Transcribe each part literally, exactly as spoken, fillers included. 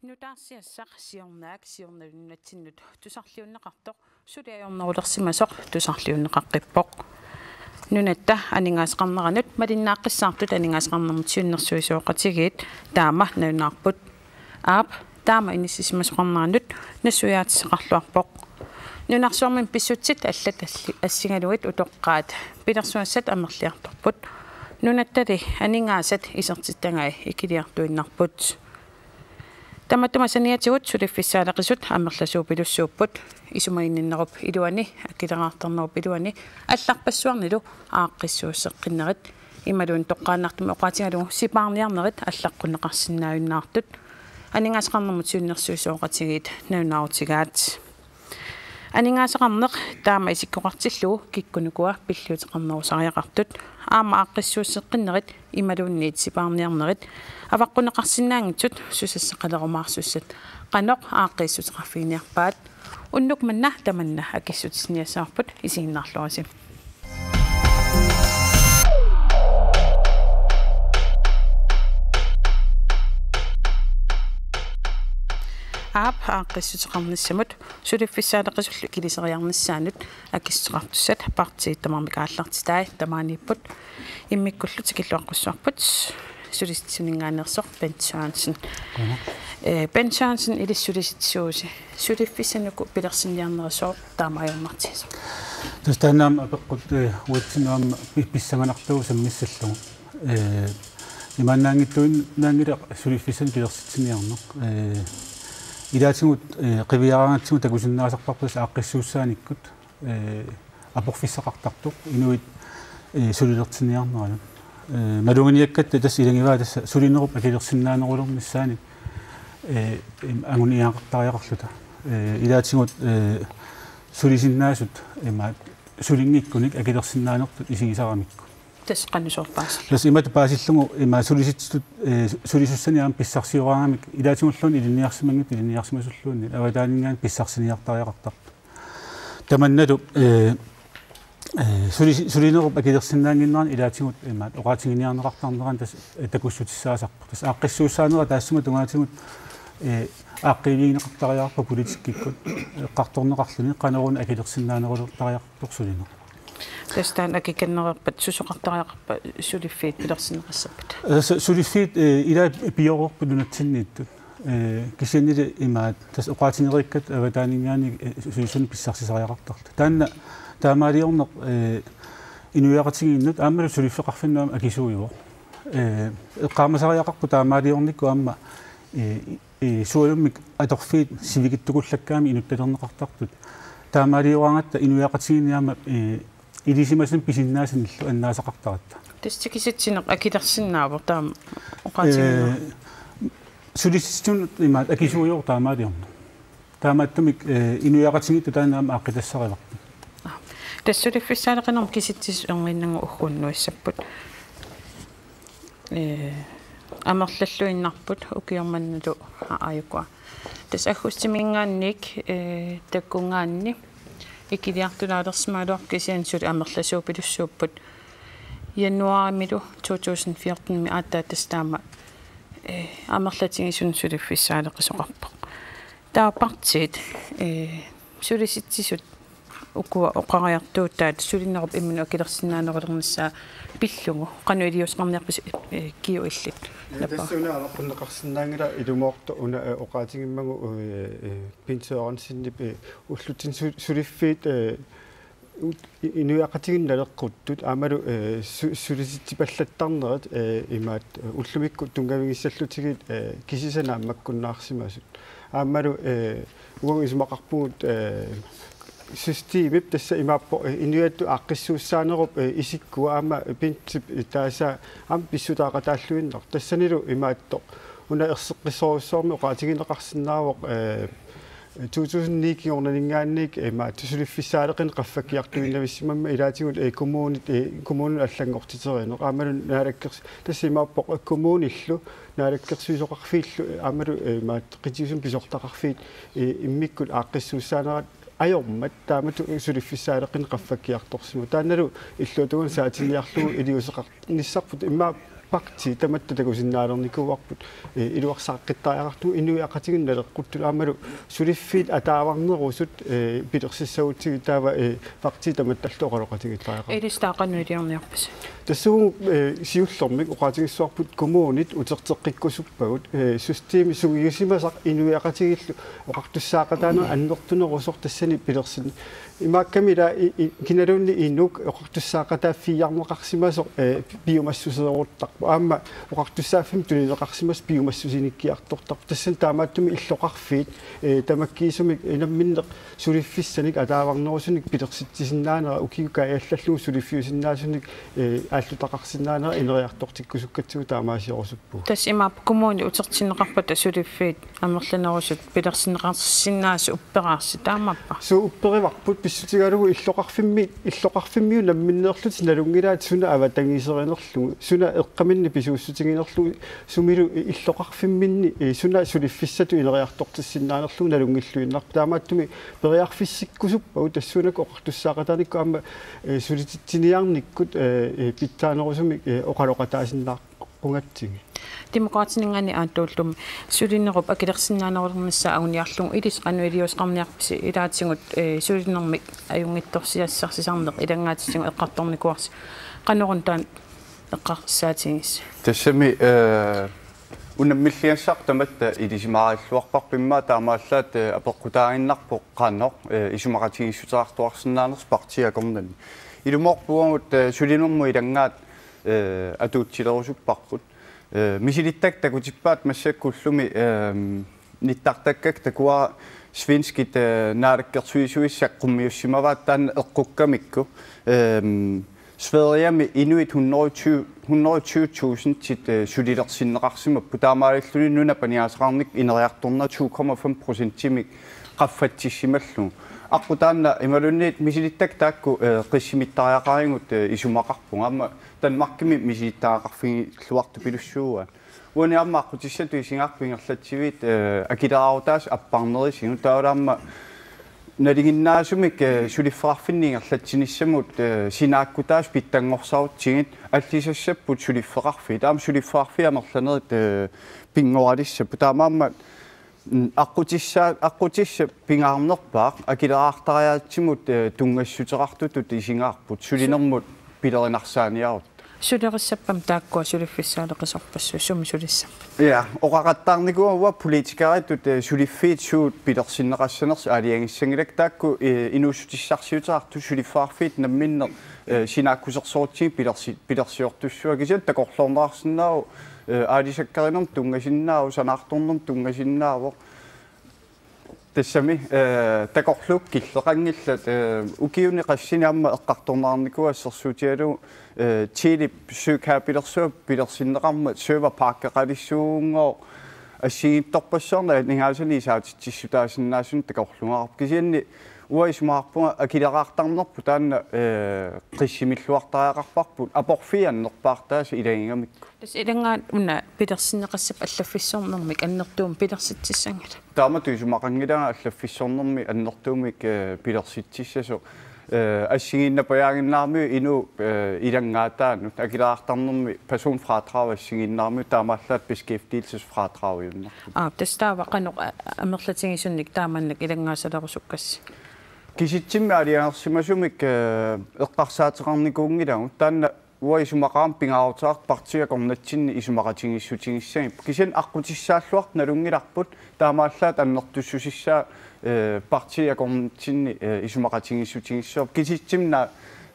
Nutaarsiassaq siornaak siorna nunatsinnut tusarliunneqartoq suli ajornerulersimasoq tusarliunneqaqqippoq. Nunatta aningaasaqarneranut malinnaaqqissaartut aningaasaqarnermut siunnersuisoqatigiit taama nalunaarput. Aap, taama inissisimasoqarneranut nassuiaatissaqarluarpoq. Nunarsuarmi pissutsit allat alli-, assigalugit utoqqaat pilersuassat amerliartorput. Nunattali aningaasat isertittagai ikiliartuinnarput. Tamatuma saniatigut suliffissaaleqisut amerlasuupilussuupput, isumaginninnerup iluani, akileraartarnerup iluani, allarpassuarnilu aaqqissuusseqqinnerit imaluunniit toqqaannartumik oqaatigalugu sipaarniarnerit allaqqunneqarsinnaajunnaartut aningaasaqarnermut siunnersuisoqatigiit nalunaarutigaat. Aningaasaqarneq taama isikkoqartillugu kikkunnukua pilliuteqarnerusariaqartut, aamma aaqqissuusseqqinnerit imaluunniit sipaarniarnerit avaqqunneqarsinnaanngitsut susassaqalerumaarsussat qanoq aaqqiissuteqarfiginiarpaat? Unnuk manna tamanna akissutissiniassavarput, isiginnaarluarisi. Aap, aaqqissuteqarnissamut suliffissaaleqisullu ikiliseriarnissaanut akissuteqartussat partiit tamarmik aallartitai tamaaniipput. Immikkullu tikilluaqqussavarput sulisitsisuninngaanneersoq Bent Sørensen. Qujanaq. Eh, Bent Sørensen, ilissi sulisitsisuusi. Suliffissanik uku pilersinniarneri sooq taama ajornartigisoq? Tassa taanna aamma apeqqut, eh, uatsinnut aamma pi-, pissanganarlugu sammissallugu. Eh, imaannaanngitsuinnaanngilaq suliffissanik pilersitsiniarneq. Eh, ilaatigut, eh, qiviaraangatsigu takusinnaasarparput tassa aaqqissuussaanikkut, eh, aporfissaqartartoq inuit, eh, sulilersinniarneranut. Eh, maluginiakkatta tassa ilagivaat tassa sulinerup akilersinnaanerulernissaanik, eh, im-, anguniagaqartariaqarluta. Eh, ilaatigut, eh, sulisinnaasut imaat sulinngikkunik akilersinnaanertut isigisaramikku. Tassa qanoq soorpaasoq? Tassa imatut paasillugu ima sulisitsisut, eh, sulisussanik aamma pissarsioraangamik ilaatigulluunniit ilinniarsimanngitsut ilinniarsimasulluunniit avataaninngaanniit pissarsiniartariaqartarput. Tamannalu, eh, eh, suli-, sulinerup akilersinnaannginnerani ilaatigut imaat oqaatiginiarneqartarnerani tassa, eh, takussutissaasarpoq. Tassa aaqqissuussaanera taassuma tungaatigut, eh, aaqqiivigineqartariaqarpoq politikkikkut, eh, eqqartorneqarluni qanoruna akilersinnaanerulertariaqartoq sulineq. Tassa taanna akikinnereerpat susoqartariaqarpa suliffiit pilersinneqassappata? Tassa suliffiit, eh, ilaat pioreerput nunatsinniittut. Eh, kisiannili imaat tassa oqaatigereerikkatta avataaninngaanniit, eh, sulisut pissarsisariaqartartut. Taanna taamaaliorneq, eh, inuiaqatigiinnut aammalu suliffeqarfinnut aamma akisuujuvoq. Eh, eqqaamasariaqarpoq taamaaliornikkut aamma, eh, eh, sualummik atorfiit sivikitsukullakkaangamik inuttalerneqartartut. Taamaalioraangatta inuiaqatigiinni aamma, eh, ilisimasumik pisinnaasanillu annaasaqartaratta. Tassa tikisitsineq akilersinnaavoq taama oqaatigineq. Eh, sulisitsisut imaat akisuujuvoq taamaaliorneq. Taamaattumik, eh, inuiaqatigiittut taanna aamma aaqqitassarivarput. Tassa suliffissaaleqinermi kisitsisit erniinnannguit ugguunnuissapput. Eh, amerlalluinnarput ukioq mannalu a-, aajukua. Tassa aggustiminngaanniit, eh, takkunngaanniit ikiliartulaalersimagaluarput kisianni suli amerlasuupilussuupput. Januaarimilu to tusind fjortenimi aatsaat tassa taama, eh, amerlatigisunik suliffissaaleqisoqarpoq. Taava partiit, eh, sulisitsisut ukua oqariartuutaat sulinerup imminut akilersinnaanerulernissaa pillugu qanoq iliuuseqarniarpisi, eh, Kiu, illit? Ja, nappa. Tassa una avaqqunneqarsinnaanngilaq ilumoortoq una, eh, oqaatigimmagu, eh, eh, Bent Sørensenip, eh, ullutsinni su-, suliffiit, eh, ut-, i-, inuiaqatigiinnut naleqquttut aammalu, eh, su-, sulisitsipallattarnerit, eh, imaat, eh, ullumikkut tunngavigissallutigit, eh, kisisa naammakkunnaarsimasut. Aammalu, eh, uagut isumaqarpugut, eh, systemip tassa imaappoq, eh, inuiattut aaqqissuussaanerup, eh, isikkua aamma Bentip, eh, taasaa aamma pissutaaqataalluinnartoq. Tassanilu imaattoq una erseqqissorujussuarmik oqaatigineqarsinnaavoq, eh, to tusind ni kingornaninngaanniit, eh, imaattoq suliffissaaleqineq qaffakkiartuinnavissimammat ilaatigut, eh, kommunit, eh, kommuninut allanngortiterineq. Aammalu naalakkers-, tassa imaappoq, eh, kommunillu naalakkersuisoqarfiillu, eh, aammalu, eh, imaattoq qitiusumik pisortaqarfiit, eh, immikkut aaqqissuussaanerat ajormat taamatut suliffissaaleqineq qaffakkiartorsimavoq. Taannalu illuatungaanut saatiniarlugu iliuuseqarnissarput immaqa partiit tamatta takusinnaalernikuuarput, eh, iluarsaaqqittartut inuiaqatigiinnut naleqquttut aammalu suliffiit ataavarnerusut, eh, pilersissagutsigit taava, eh, partiit tamattallu oqaloqatigiittariaqarput. Ilissi taava qanoq iliorniarpisi? Tassuugu, eh, siullermik oqaatigissavarput kommunit uterteqqikkusuppagut, eh, systemi sungiusimasaq inuiaqatigiillu oqartussaaqataaneq annertunerusoq tassani pilersin. Imaakkami ila i-, i-, kinaluunniit inuk oqartussaaqataaffigiarneqarsimasoq, eh, piumassuseeruttarpoq. Aamma oqartussaaffimmik tunineqarsimasoq piumassusinikkiartortarpoq. Tassani taamaattumik illoqarfiit, eh, tamakkiisumik namminneq suliffissanik ataavarnerusunik pilersitsisinnaanera ukiukai allallugu suliffiusinnaasunik, eh, aallutaqarsinnaanera ineriartortikkusukkatsigu taamaasiorusuppugut. Tassa imaappoq kommuni utertinneqarpata suliffiit amerlanerusut pilersinneqarsinnaasut upperaarsi taamaappa? Suu, upperivarput pissutigalugu illoqarfimmi, illoqarfimmiut namminneerlutik nalunngilaat suna avatangiiserinerlugu, suna eqqaminnik pisuussutiginerlugu, sumilu illoqarfimminni, eh, suna suliffissatut ineriartortissinnaanerlugu nalunngilluinnarpoq. Taamaattumik periarfissikkusuppagut tassuunakkut oqartussaaqataanikku aamma, eh, sulititsiniarnikkut, eh, eh, pitsaanerusumik, eh, oqaloqataasinnaaqqugatsigit. Demokraatininngaanniit aattuullumi sulinerup akilersinnaanerulernissaa anguniarlugu ilissi qanoq iliuuseqarniarpisi ilaatigut, eh, sulinermik ajunngitsorsiassarsisarneq ilanngaatitsigut eqqartornikuuarsi, qanoruna taanna eqqarsaatigigissiuk? Tassami, eh, unammilligassaq tamatta ilisimaarilluarparput immaqa taamaallaat, eh, apeqqutaaginnarpoq qanoq, eh, isumaqatigiissuteqartuarsinnaanersoq partiit akornanni. Ilumoorpugut, eh, sulinermut ilanngaat, eh, atuutsilerusupparput. Eh, misilittakkat takutippaat massakkut ullumi, eh, nittartakkakka takuara svenskit, eh, naalakkersuisuissat qummiussimavaat taanna eqqukkamikku. Ehm, Sverigemi inuit hundrede og tyve, hundrede og tyve tusindit, eh, sulilersinneqarsimapput taamaalilluni nunap aningaasaqarnikkut ineriartornera to komma fem procentimik qaffatsissimallugu. Aqqut taanna imaluunniit misilittakkat taakku, eh, qissimittariaqarigut, eh, isumaqarpunga aamma Danmarkimi misilittagaqarfigilluartupilussuuaat. Uani aamma aqqutissatut isigaarput ingerlatsiviit, eh, akileraarutaasut apparnerisigut taavalu aamma nalinginnaasumik, eh, suliffeqarfinni ingerlatsinissamut, eh, sinaakkutaasut pitsanngorsarutsigit allisassapput suliffeqarfiit. Aamma suliffeqarfiit amerlanerit, eh, pinngoralissapput. Taamaammat, mm, aqqutissaa-, aqqutissaq pingaarnerpaaq akileraartariaatsimut, eh, tunngassuteqartutut isigaarput sulinermut pilerinarsaaniarutta. Sulerissappami taakkua suliffissaaleqisorpassuit, sumi sulissapput? Ja, oqaqattaarnikuuara uanga politikeritut, eh, suliffiit suut pilersinneqassanersut aalajangissanngilakka taakku, eh, inuussutissarsiuteqartut suliffeqarfiit namminneq, eh, sinaakkusersorutsigit pilersi-, pilersiortussavakka kisianni takorloorneqarsinnaavoq, eh, aalisakkarinermut tunngasinnaavoq, sanaartornermut tunngasinnaavoq. Tassami, eh, takorluukkut killeqanngillat, eh, ukiuni qassini aamma eqqartorneqarnikuuara assersuutigalugu, eh, Telep søkabel-ersup pilersinneqarmat serverparkeqalissuunngooq assigiinngitsorpassuarnik aningaasanik isaatitsissutaasinnaasunik takorluugaarput. Kisianni uanga isumaqarpunga akileraartarnerput taanna, eh, qissimilluartariaqarparput aporfiit annerpaartaasa ilagigamikku. Tassa ilanngaanniit una pilersinneqassapput allaffissornermik annertuumik pilersitsissanngilaq. Taamatut isumaqanngilanga allaffissornermik annertuumik, eh, pilersitsissasoq. Eh, assigiinnapajaaginnarmiuk inuup, eh, ilanngaataanut akileraartarnermi personfradrag assigiinnarmiuk taamaallaat beskæftigelsesfradragiunnarpoq. Aa, tassa taava qanoq, eh, amerlatigisumik taamannak ilanngaasalerusukkassi? Kisitsimmi aalajangersimasumik, eh, eqqarsaateqarnikuunngilagut taanna uanga isumaqarama pingaaruteqartoq partiit akornatsinni isumaqatigiissutigissagipput. Kisianni aqqutissaalluartut nalunngilarput taamaallaat annertussusissaa, eh, partiit akornatsinni, eh, isumaqatigiissutigissavarput. Kisitsimmi,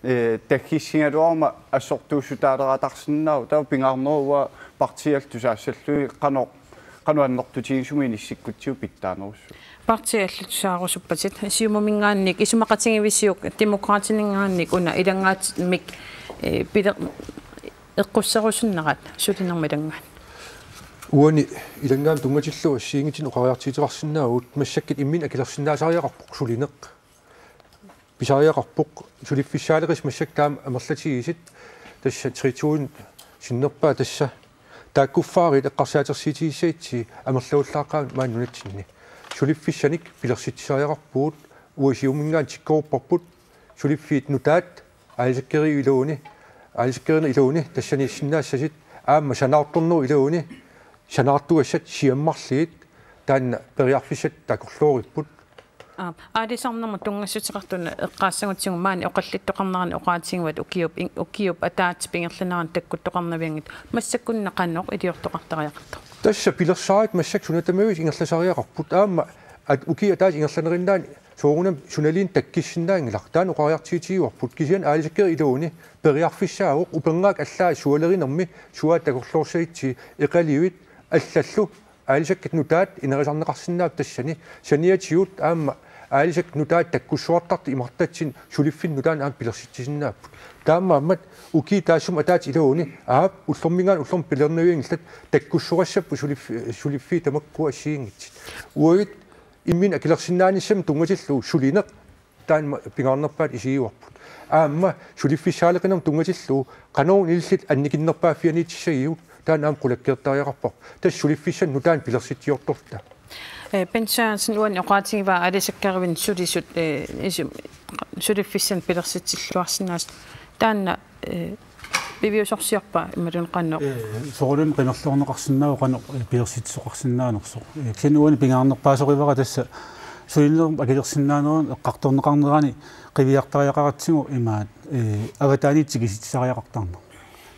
eh, taggissigaluaruma assortuussutaaleratarsinnaavoq. Taava pingaarneruvoq uanga partiiallu tusaassallugit qanoq, qanoq annertutigisumik inissikkutsigu pitsaanerussuuvoq. Partiit allat tusaarusuppatit, Siumuminngaanniit isumaqatigivisiuk Demokraatininngaanniit una ilanngaatsiartumik, eh, piler-, eqqusserusunnerat sulinermut ilanngaanniit? Uani ilanngaanniit tunngatillugu assigiinngitsunik oqariartuuteqarsinnaavugut, massakkut imminut akilersinnaasariaqarpoq sulineq. Pisariaqarpoq suliffissaaleqisut massakkut taama amerlatigisut, tassa tre tusind sinnerpaat tassa. Taakkuffaarit eqqarsaatersuutigissagutsigit amerlavallaaqaaq maani nunatsinni. Suliffissanik pilersitsisariaqarpugut, uagut Siumuminngaanniit tikkorupparput, suliffiit nutaat, aalisakkeriup iluani, aalisakkerinermut iluani tassaniissinnaassasut, aamma sanaartornerup iluani sanaartugassat siammarlugit taanna periarfissat takorlooripput. Aalisarnermut tunngassuteqartunut eqqaassagutsigu maani oqallittoqarnerani oqaatigivaat ukiup ukiup ataatsip ingerlanerani takkuttoqarnavianngitsoq, massakkunni qanoq iliortoqartariaqartoq? Tassa pilersaarutit massakkut suna tamaviisa ingerlasariaqarput. Aamma at ukiup ataatsip ingerlanerinnaani soorunami sunaluunniit takkissinnaanngilaq. Taanna oqariartuutigiuarput, kisianni aalisakkerip iluani periarfissaavoq upernaaq allaat sualerinermi suaat takorloorsagutsigit eqaluit allallu aalisakkat nutaat inerisarneqarsinnaapput tassani saniatigut aamma aalisakkat nutaat takkussuartartut imartatsinni suliffinnik nutaanik aamma pilersitsisinnaapput. Taamaammat ukiup taassuma ataatsip iluani aap ullorminngaanniit ullormut pilernavianngillat takkussugassapput suliffi-, suliffiit tamakku assigiinngitsut. Uagut imminut akilersinnaanissamut tunngatillugu sulineq taanna pingaarnerpaatut isigiuarput. Aamma suliffissaaleqinermut tunngatillugu qanoruna ililluta annikinnerpaaffianiitissagigut taanna aamma qulakkeertariaqarparput. Tassa suliffissanik nutaanik pilersitsiortorluta. Bent Sørensen, uani oqaatigivaa aalisakkaruinni sulisut, eh, isu-, suliffissanik pilersitsilluarsinnaasut. Taanna, eh, piviusorsiorpa imaluunniit qanoq? Eh, soorunami qimerloorneqarsinnaavoq qanoq, eh, pilersitsisoqarsinnaanersoq. Eh, kisianni uani pingaarnerpaasorivara tassa sulinermut akilersinnaanerannut eqqartorneqarnerani qiviartariaqaratsigu imaat, eh, avataaniit tikisitsisariaqartarneq.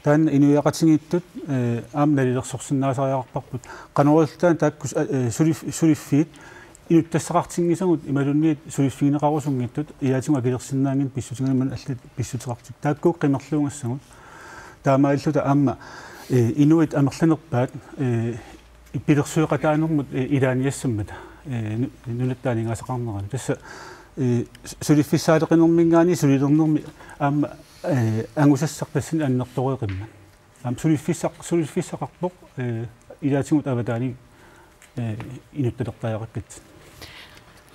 Taanna inuiaqatigiittut, eh, aamma nalilersorsinnaasariaqarparput. Qanoq ililluta taakku, eh, sulif-, suliffiit inuttassaqartinngisagut imaluunniit suliffigineqarusunngitsut ilaatigut akilersinnaanngitsut pissutigalugu allat pissuteqartut. Taakku qimerluugassagut. Taamaalilluta aamma, eh, inuit amerlanerpaat, eh, pilersueqataanermut, eh, ilaaniassammata, eh, nu-, nunatta aningaasaqarnerani. Tassa, eh, su-, suliffissaaleqinerminngaanniit sulilernermi aamma, eh, angusassaq tassani annertoreeqimmat. Aamma suliffissaq-, suliffissaqarpoq, eh, ilaatigut avataaniit, eh, inuttalertariaqakkatsinnik.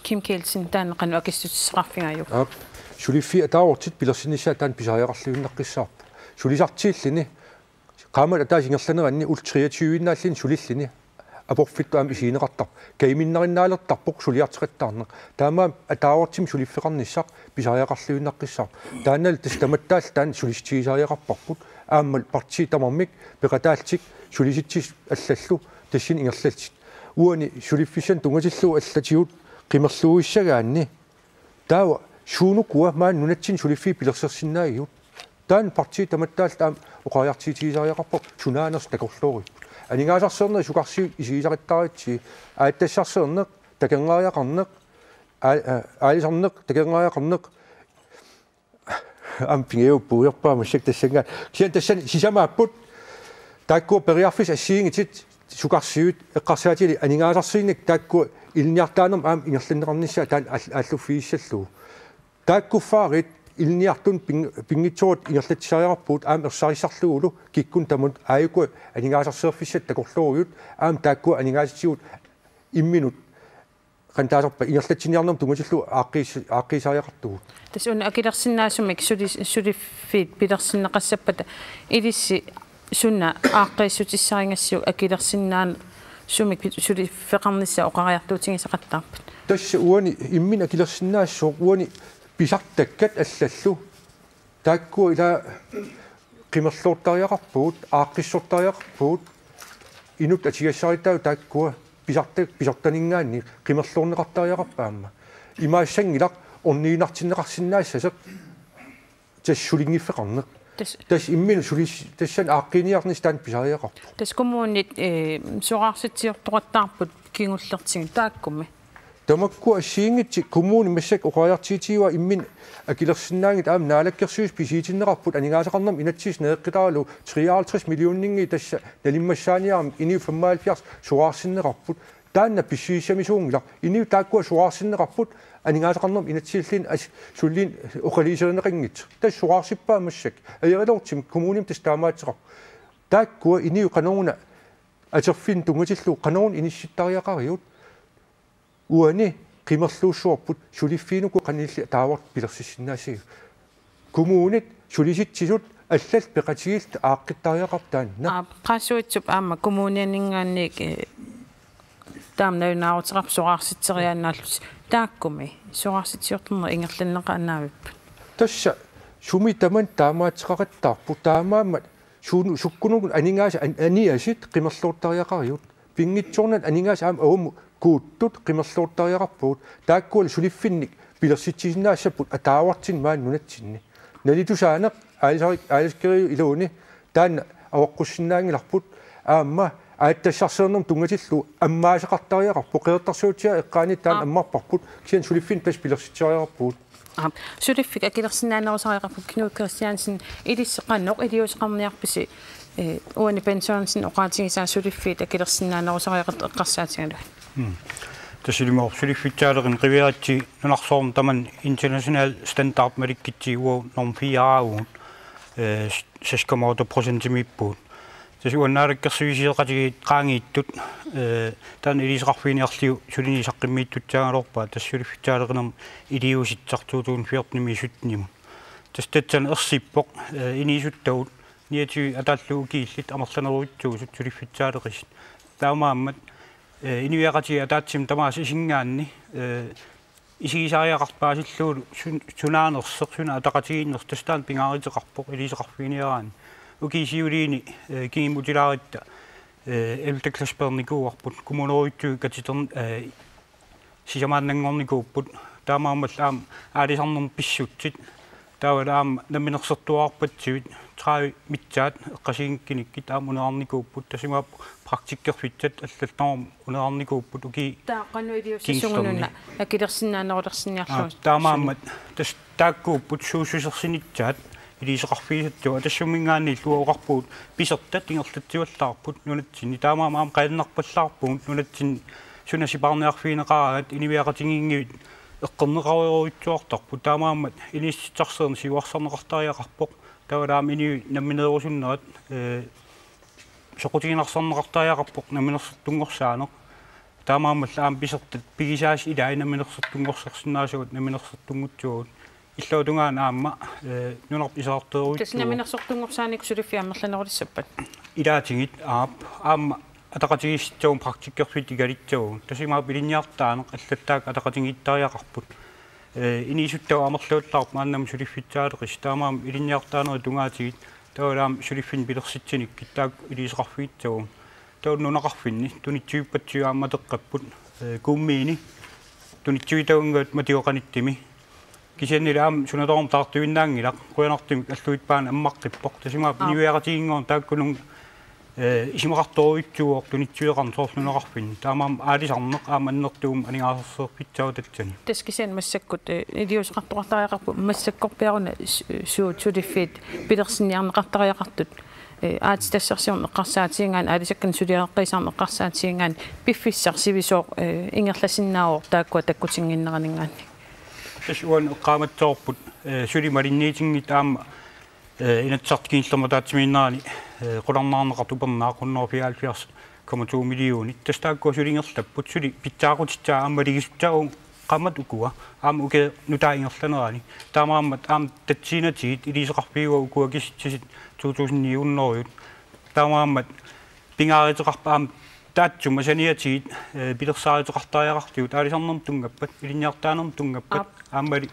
Kim Kielsen, taanna qanoq akissutissaqarfigaajuk? Aap, suliffiit ataavartit pilersinnissaat taanna pisariaqarluinnaqqissaarpoq. Sulisartuulluni, qaammat ataaseq ingerlaneranni ullut treogtyve-innaalluni sulilluni aporfittut aamma isigineqartarpoq. Kajuminnarinnaalertarpoq suliartoqattaarneq. Taamaammat ataavartumik suliffeqarnissaq pisariaqarluinnaqqissaarpoq. Taannalu tassa tamattaallu taanna sulissutigisariaqarparput. Aamma partiit tamarmik peqataallutik sulisitsisut allallu tassani ingerlallutik. Uani suliffissanik tunngatillugu allatigut qimerluuissagaanni taava suunukua maani nunatsinni suliffiit pilersersinnaagigut. Taanna partiit tamattaallu aamma oqariartuutigisariaqarparput sunaanersoq takorlooripput. Aningaasarsiornerit sukarsuit isigisaqattaaritsi, aatsitassarsiorneq, takornariaqarneq, aa-, aa-, aalisarneq, takornariaqarneq, aamma pingajuat puigorput massakkut tassanngaanniit. Kisianni tassani sisamaapput taakkua periarfissat assigiinngitsut sukarsuit eqqarsaatigalugit aningaasarsiorneq taakkua ilinniartitaanermut aamma ingerlanneqarnissaa taanna aal-, aalluffigissallugu. Taakkuffaarit ilinniartunut ping-, pinngitsooratik ingerlatsisariaqarpugut aamma ersarissarlugulu kikkunnut tamanut aajuku aningaasarsiorfissat takorloorujuit aamma taakkua aningaasatigut imminut qanoq taasarpa ingerlatsiniarnermut tunngatillugu aaqqiis-, aaqqiisariaqartugut. Tassa una akilersinnaasumik suli-, suliffiit pilersinneqassappata ilissi suna aaqqiissutissarigassiuk akilersinnaasumik pi-, suliffeqarnissaq oqariartuutigisaqattaarpat? Tassa uani imminut akilersinnaassooq uani pisartakkat allallu. Taakkua ila qimerloortariaqarpugut, aaqqissortariaqarpugut, inuttut atugassaritaagut taakkua pisarta-, pisartaninngaanniit qimerloorneqartariaqarput aamma. Imaassanngilaq orniginartinneqarsinnaassasoq tassa sulinngiffeqarneq. Tas- Tassa imminut sulis-, tassani aaqqiiniarnissaq taanna pisariaqarpoq. Tassa kommunit, eh, soraarsitsiortoqattaarput kingullertigut taakkumi. Tamakku assigiinngitsut kommunit massakkut oqariartuutigaat imminut akilersinnaanngitsut aamma naalakkersuisut pisiutinneqarput aningaasaqarnermut inatsisissaq naleqqittaralugu treoghalvtreds millioninngit tassa nalimmassaaniarami inuit femoghalvfjerds soraarsinneqarput. Taanna pissusissamisuunngilaq. Inuit taakkua soraarsinneqarput aningaasaqarnermut inatsisilluni as-, sulliit oqaluuserineqanngitsut. Tassa soraarsippaat massakkut. Ajornartorsiornermik kommunimi tassa taamaattoqarpoq. Taakkua inuit qanoruna atorfinnut tunngatillugu qanoruna inissittariaqarigut. Uani qimerluussuarput suliffiit uku qanoq ilillutik taavartut pilersissinnaassagigut. Kommunit sulisitsisut allallu peqatigiillutik aaqqittariaqarput taanna. Aap, Qaasuitsup aamma kommunianinngaanniit, eh, taama nalunaaruteqarpoq soraarsitseriaannaallutik. Taakkumi soraarsitsiortarneq ingerlanneqaannavippat? Tassa sumi tamanut taamaattoqaqattaarpoq, taamaammat suun-, sukkunuku aningaasat an-, aniasit qimerluuttariaqarigut. Pinngitsoornani aningaasat aamma avammut kuuttut qimerluuttariaqarpagut. Taakkualu suliffinnik pilersitsisinnaassapput ataavartinni maani nunatsinni. Nalitusaaneq aalisarik-, aalisakkeriup iluani taanna avaqqussinnaanngilarput, aamma aatsitassarsiornermut tunngatillugu ammaaseqartariaqarpoq, Qeqertarsuatsiaat eqqaanni taanna Aap. ammarparput, kisianni suliffinnik tassa pilersitseriaqarpugut. Aap. Suliffik akilersinnaanerusariaqarpoq Knud Kristiansen, ilissi qanoq iliuuseqarniarpisi, eh, uani Bent Sørensen oqaatigisaa suliffiit akilersinnaanerusariaqartut eqqarsaatigalugit? Mm. Tassa ilimooq suliffissaaleqineq qiviaritsi nunarsuarmi tamanna international standard malikkitsi uagut norm fire-ugut, eh, seks komma otte procentimiippugut. Tassa uani naalakkersuisooqatigiit qaangiittut, eh, taanna iliuuseqarfiginiarlugu suliniut saqqummiittussaagaluarpaat, tassa suliffissaaleqinermi iliuusissaq to tusind fjortenimiit syttenimut. Tassa tassani ersippoq, eh, inuusuttagut niogtyve ataallugu ukiullit amerlanerujussuusut suliffissaaleqisut. Taamaammat, eh, inuiaqatigiit ataatsimut tamaasa isigaanni, eh, isigisariaqarpaasillugu sun-, sunaanersoq, suna ataqatigiinnersoq, tassa taanna pingaaruteqarpoq iliuuseqarfiginiaraanni. Ukiut siuliini, eh, kingumut utilaaritta, eh, ellevte klasse peernikuuarput, kommunerujussuit katitern-, eh, sisamaannanngornikuupput, taamaammallu aamma aalisarnermut pissutsit, taavalu aamma namminersortuarpatsigit, tredive missaat eqqaasiinnakkit aamma uneraarnikuupput, tassa imaappoq praktikkerfitsat allallu tamarmik uneraarnikuupput ukiut Taava qanoq iliussasugut kingullerni. Una akilersinnaanerulersinniarlugu? Aa, taamaammat tassa taakkuupput suussusersinissaat iliuuseqarfigisassagut, atassaminngaanniillu oqarpugut pisortat ingerlatsivallaarput nunatsinni, taamaammat aamma qaannarpallaarpugut nunatsinni suna sipaarniarfigineqaraangat, inuiaqatigiinngitsut eqqorneqarujorujussuartarput, taamaammat inuussutissarsiorneq siuarsarneqartariaqarpoq, taavalu aamma inuit nammineerusunnerat, eh, soqutiginarsorneqartariaqarpoq namminersortunngorsaaneq. Taamaammallu aamma pisortat pigisaasut ilaat namminersortunngorsarsinnaasagut namminersortunngussagut. Illuatungaanut aamma, eh, nunarput iserartoorujussuuvoq. Tassa namminersortunngorsaanik suliffiit amerlanerulissappat? Ilaatigut, aap, aamma ataqatigiissagut praktikkerfitsat ikalissagut. Tassa imaappoq ilinniartitaaneq allatut taakku ataqatigiittariaqarput. Eh, inuusuttagut amerlavallaarput maannamut suliffissaaleqisut, taamaammat ilinniartitaanerit tungaatigut, taavalu aamma suliffinnik pilersitsinikkit taakku iliuuseqarfigissagut. Taava nunaqarfinni tunitsivippatsigit aamma atoqqapput, eh, Kuummiuni tunitsivittagut matueqanittumi. Kisiannili aamma suna tamarmi taartuinnaanngilaq, qujanartumik alluitsup paani ammaqqippoq. Tassa imaappoq Aap. inuiaqatigiinngooq taakkununnga, eh, isumaqartorujussuuvoq tunitsiveqarneq soorlu nunaqarfinni. Taamaammat aalisarneq aamma annertuumik aningaasarsiorfissaavoq tassani. Tassa kisianni massakkut, eh, iliuuseqartoqartariaqarpoq, massakkorpiaruna su-, suut suliffiit pilersinniarneqartariaqartut, eh, aatsitassarsiorneq eqqarsaatigigaanni, aalisakkanik suliareqqiisarneq eqqarsaatigigaanni, piffissaq sivisooq, eh, ingerlasinnaavoq taakkua takkutinnginneraninngaanniit? Tassa uani eqqaamatsoorput, eh, suli malinniitinngitsut aamma, eh, Inatsisartut kingullermik ataatsimiinnerani, eh, qularnaarneqartut upernaaq hundrede fireoghalvfjerds komma to millionit. Tassa taakkua suli ingerlapput, suli pitsaaqutissaat aamma malugisassagut qaammatit ukua, aamma ukioq nutaaq ingerlanerani. Taamaammat aamma tassaniitigut iliuuseqarfigaat ukua kisitsisit to tusind ni hundrede. Taamaammat pingaaruteqarpoq aamma taassuma saniatigut, eh, pilersaaruteqartariaqartugut aalisarnermut tunngappat, ilinniartitaanermut tunngappat, Aap. aammali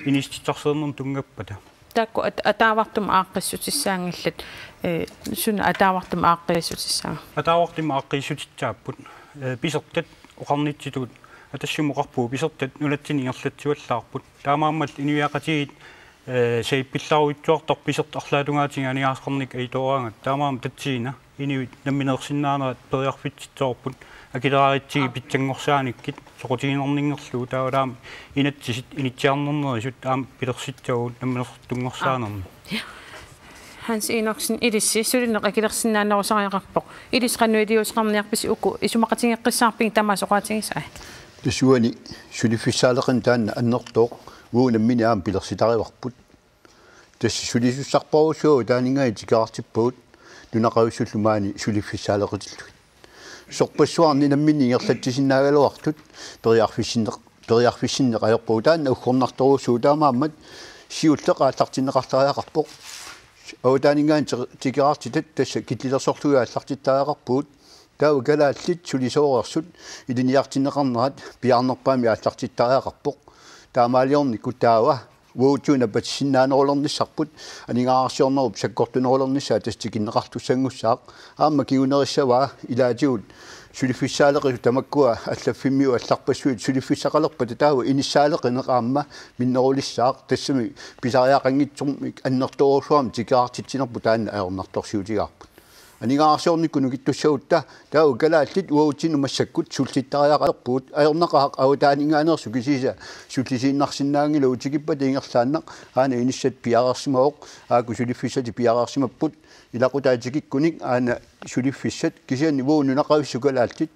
inuussutissarsiornermut tunngappata. Taakku at-, ataavartumik aaqqissutissaanngillat, eh, suna ataavartumik aaqqissutissaanga? Ataavartumik aaqqiissutissaapput, eh, pisortat oqarnitsitut, atassumik oqarpugut pisortat nunatsinni ingerlatsivallaarput. Taamaammallu inuiaqatigiit, eh, sapippillarujussuartarput pisortat arlaatungaatigut aningaasaqarnikkut ajutooraangatta. Taamaammat tassani inuit nammineersinnaanerat periarfississavarput, akileraarutsigit pitsanngorsaanerusukkut soqutiginarninngorlugu, taavalu aamma inatsisit inissiarnarnerusut aamma pilersitsisarpagut namminersortunngorsaanermi. Hans Enoksen, ilissi sulineq akilersinnaanerusariaqarpoq. Ilissi qanoq iliuuseqarniarpisi, uku isumaqatigeeqqissaarpigit tamaasa oqaatigisai? Tassa uani suliffissaaleqineq taanna annertooq, uagut nammineq aamma pilersitarivarput. Tassa sulisussarpassuit taanna ingammik tikeraartippagut nunaqavissut maani suliffissaaleqitillugit. Sorpassuarnik namminneq ingerlatsisinnaagaluartut periarfissinneq, periarfissinneq ajorpagut, taanna uggornartorujussuuvoq. Taamaammat siulleq aallartinneqartariaqarpoq. Avataaninngaanniit ti-, tikeraartitat tassa killilersorlugit aallartittariaqarpugut. Taava kalaallit sulisooreersut ilinniartinneqarnerat piaarnerpaamik aallartittariaqarpoq. Taamaaliornikkut taava Uatsinnut napatissinnaanerulernissarput, aningaasarsiornerup sakkortunerulernissaa tassa tikinneqartussanngussaaq. Aamma kingunerissavaa ilaatigut suliffissaaleqisut tamakkua allaffimmiut allarpassuit suliffissaqalerpata taava inissaaleqineq aamma minnerulissaaq, tassami pisariaqanngitsumik annertoorujussuarmik tikeraartitsinerput taanna ajornartorsiutigaarput. Aningaasarsiornikkut nukittussagutta taava kalaallit uatsinnut massakkut sullittariaqalerpugut, ajornaqaaq avataaninngaanneersut kisiisa sullisiinnarsinnaanngillat tikippata ingerlaannaq, aana inissat piareersimavoq, aajuku suliffissatik piareersimapput, ilaquttat tikikkunik aana suliffissat, kisianni uagut nunaqavissut kalaallit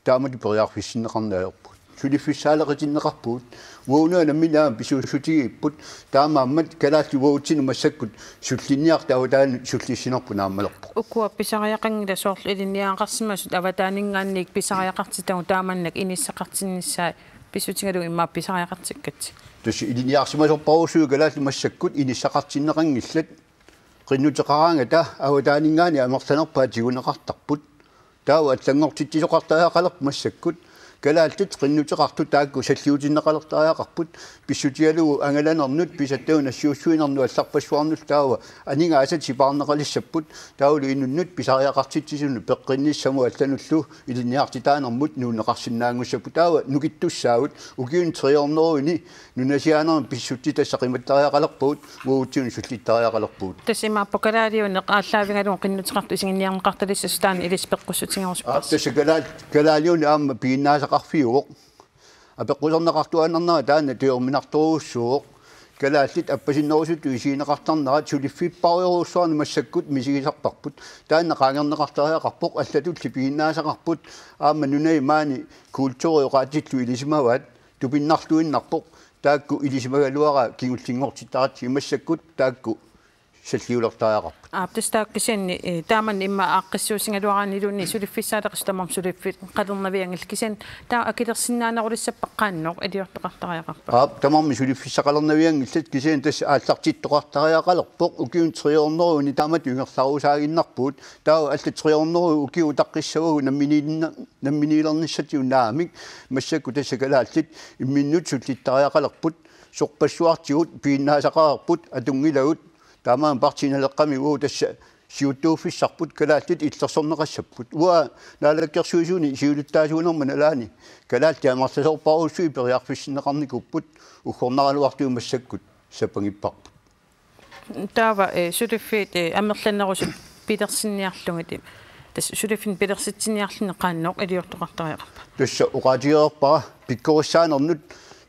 taamatut periarfissinneqarneq ajorput. Suliffissaaleqitinneqarpugut, uagut nammineq aamma pisuussutigigipput, taamaammat kalaallit uatsinnut massakkut sullinniartut avataanut sullissinerput naammalerpoq. Ukua pisariaqanngilaq, soorlu ilinniagaqarsimasut avataaninngaanniit pisariaqartitagut taamannak inissaqartinnissaat pissutigalugu immaqa pisariaqartikkatsigit? Tassa ilinniarsimasorpassuit kalaallit massakkut inissaqartinneqanngillat, qinnuteqaraangata avataaninngaanniit amerlanerpaat tiguneqartarput. Taava allanngortitsisoqartariaqalerput massakkut. Kalaallit qinnuteqartut taakku salliutinneqalertariaqarput, pissutigalugu angalanernut, pisattagut nassiussuinernut allarpassuarnullu taava aningaasat sipaarneqalissapput, taavalu inunnut pisariaqartitsisunut peqqinnissamut allanullu ilinniartitaanermut nuunneqarsinnaanngussapput. Taava nukittussaagut, ukiuni tre hundredeni nunasiaanermi pissutsit tassa qimattariaqalerpagut, uatsinnut sullittariaqalerpugut. Tassa imaappoq kalaaliuneq aallaavigalugu qinnuteqartut isiginniarneqartalissasoq taanna ilissi peqqussutigerusupparsi? Aa, tassa kalaal-, kalaaliuneq aamma piginnaasaqarfiuvoq. Apeqqusernaqartuaannarnera taanna tujorminartorujussuuvoq. Kalaallit appasinnerusutut isigineqartarnerat suliffipparujorujussuarnik massakkut misigisarparput. Taanna qaangerneqartariaqarpoq, allatulli piginnaasaqarput. Aamma nunani maani kulturi oqaatsillu ilisimavaat, tupinnarluinnarpoq. Taakku ilisimagaluaraat kingullinngortittaratsigit, massakkut taakku salliulertariaqarput. Aap, tassa taakku kisianni, eh, taamannak immaqa aaqqissuussigaluaraanni iluunniit suliffissaaleqisut tamarmik suliffeqalernavianngillat, kisianni taava akilersinnaanerulissappat qanoq iliortoqartariaqarpa? Aap, tamarmik suliffissaqalernavianngillat, kisianni tassa aallartittoqartariaqalerpoq, ukiuni tre hundredeni taamatut ingerlarusaaginnarpugut. Taava allat tre hundrede ukiut utaqqissavagut namminiilinna-, namminiilernissatigut naamik, massakkut tassa kalaallit imminnut sullittariaqalerput, sorpassuartigut piginnaasaqareerput, atunngilagut. Taamaammat Partii Naleqqami uagut tassa siuttuuffissarput, kalaallit illersorneqassapput. Uanga Naalakkersuisuni siulittaasuunerma nalaani kalaallit amerlasoorpassuit periarfissinneqarnikuupput, uggornaraluartut massakkut sapangipparput. Taava, eh, suliffiit, eh, amerlanerusut pilersinniarlugit, tassa suliffinnik pilersitsiniarluni qanoq iliortoqartariaqarpa? Tassa oqaatigereerpara pikkorissaanermut,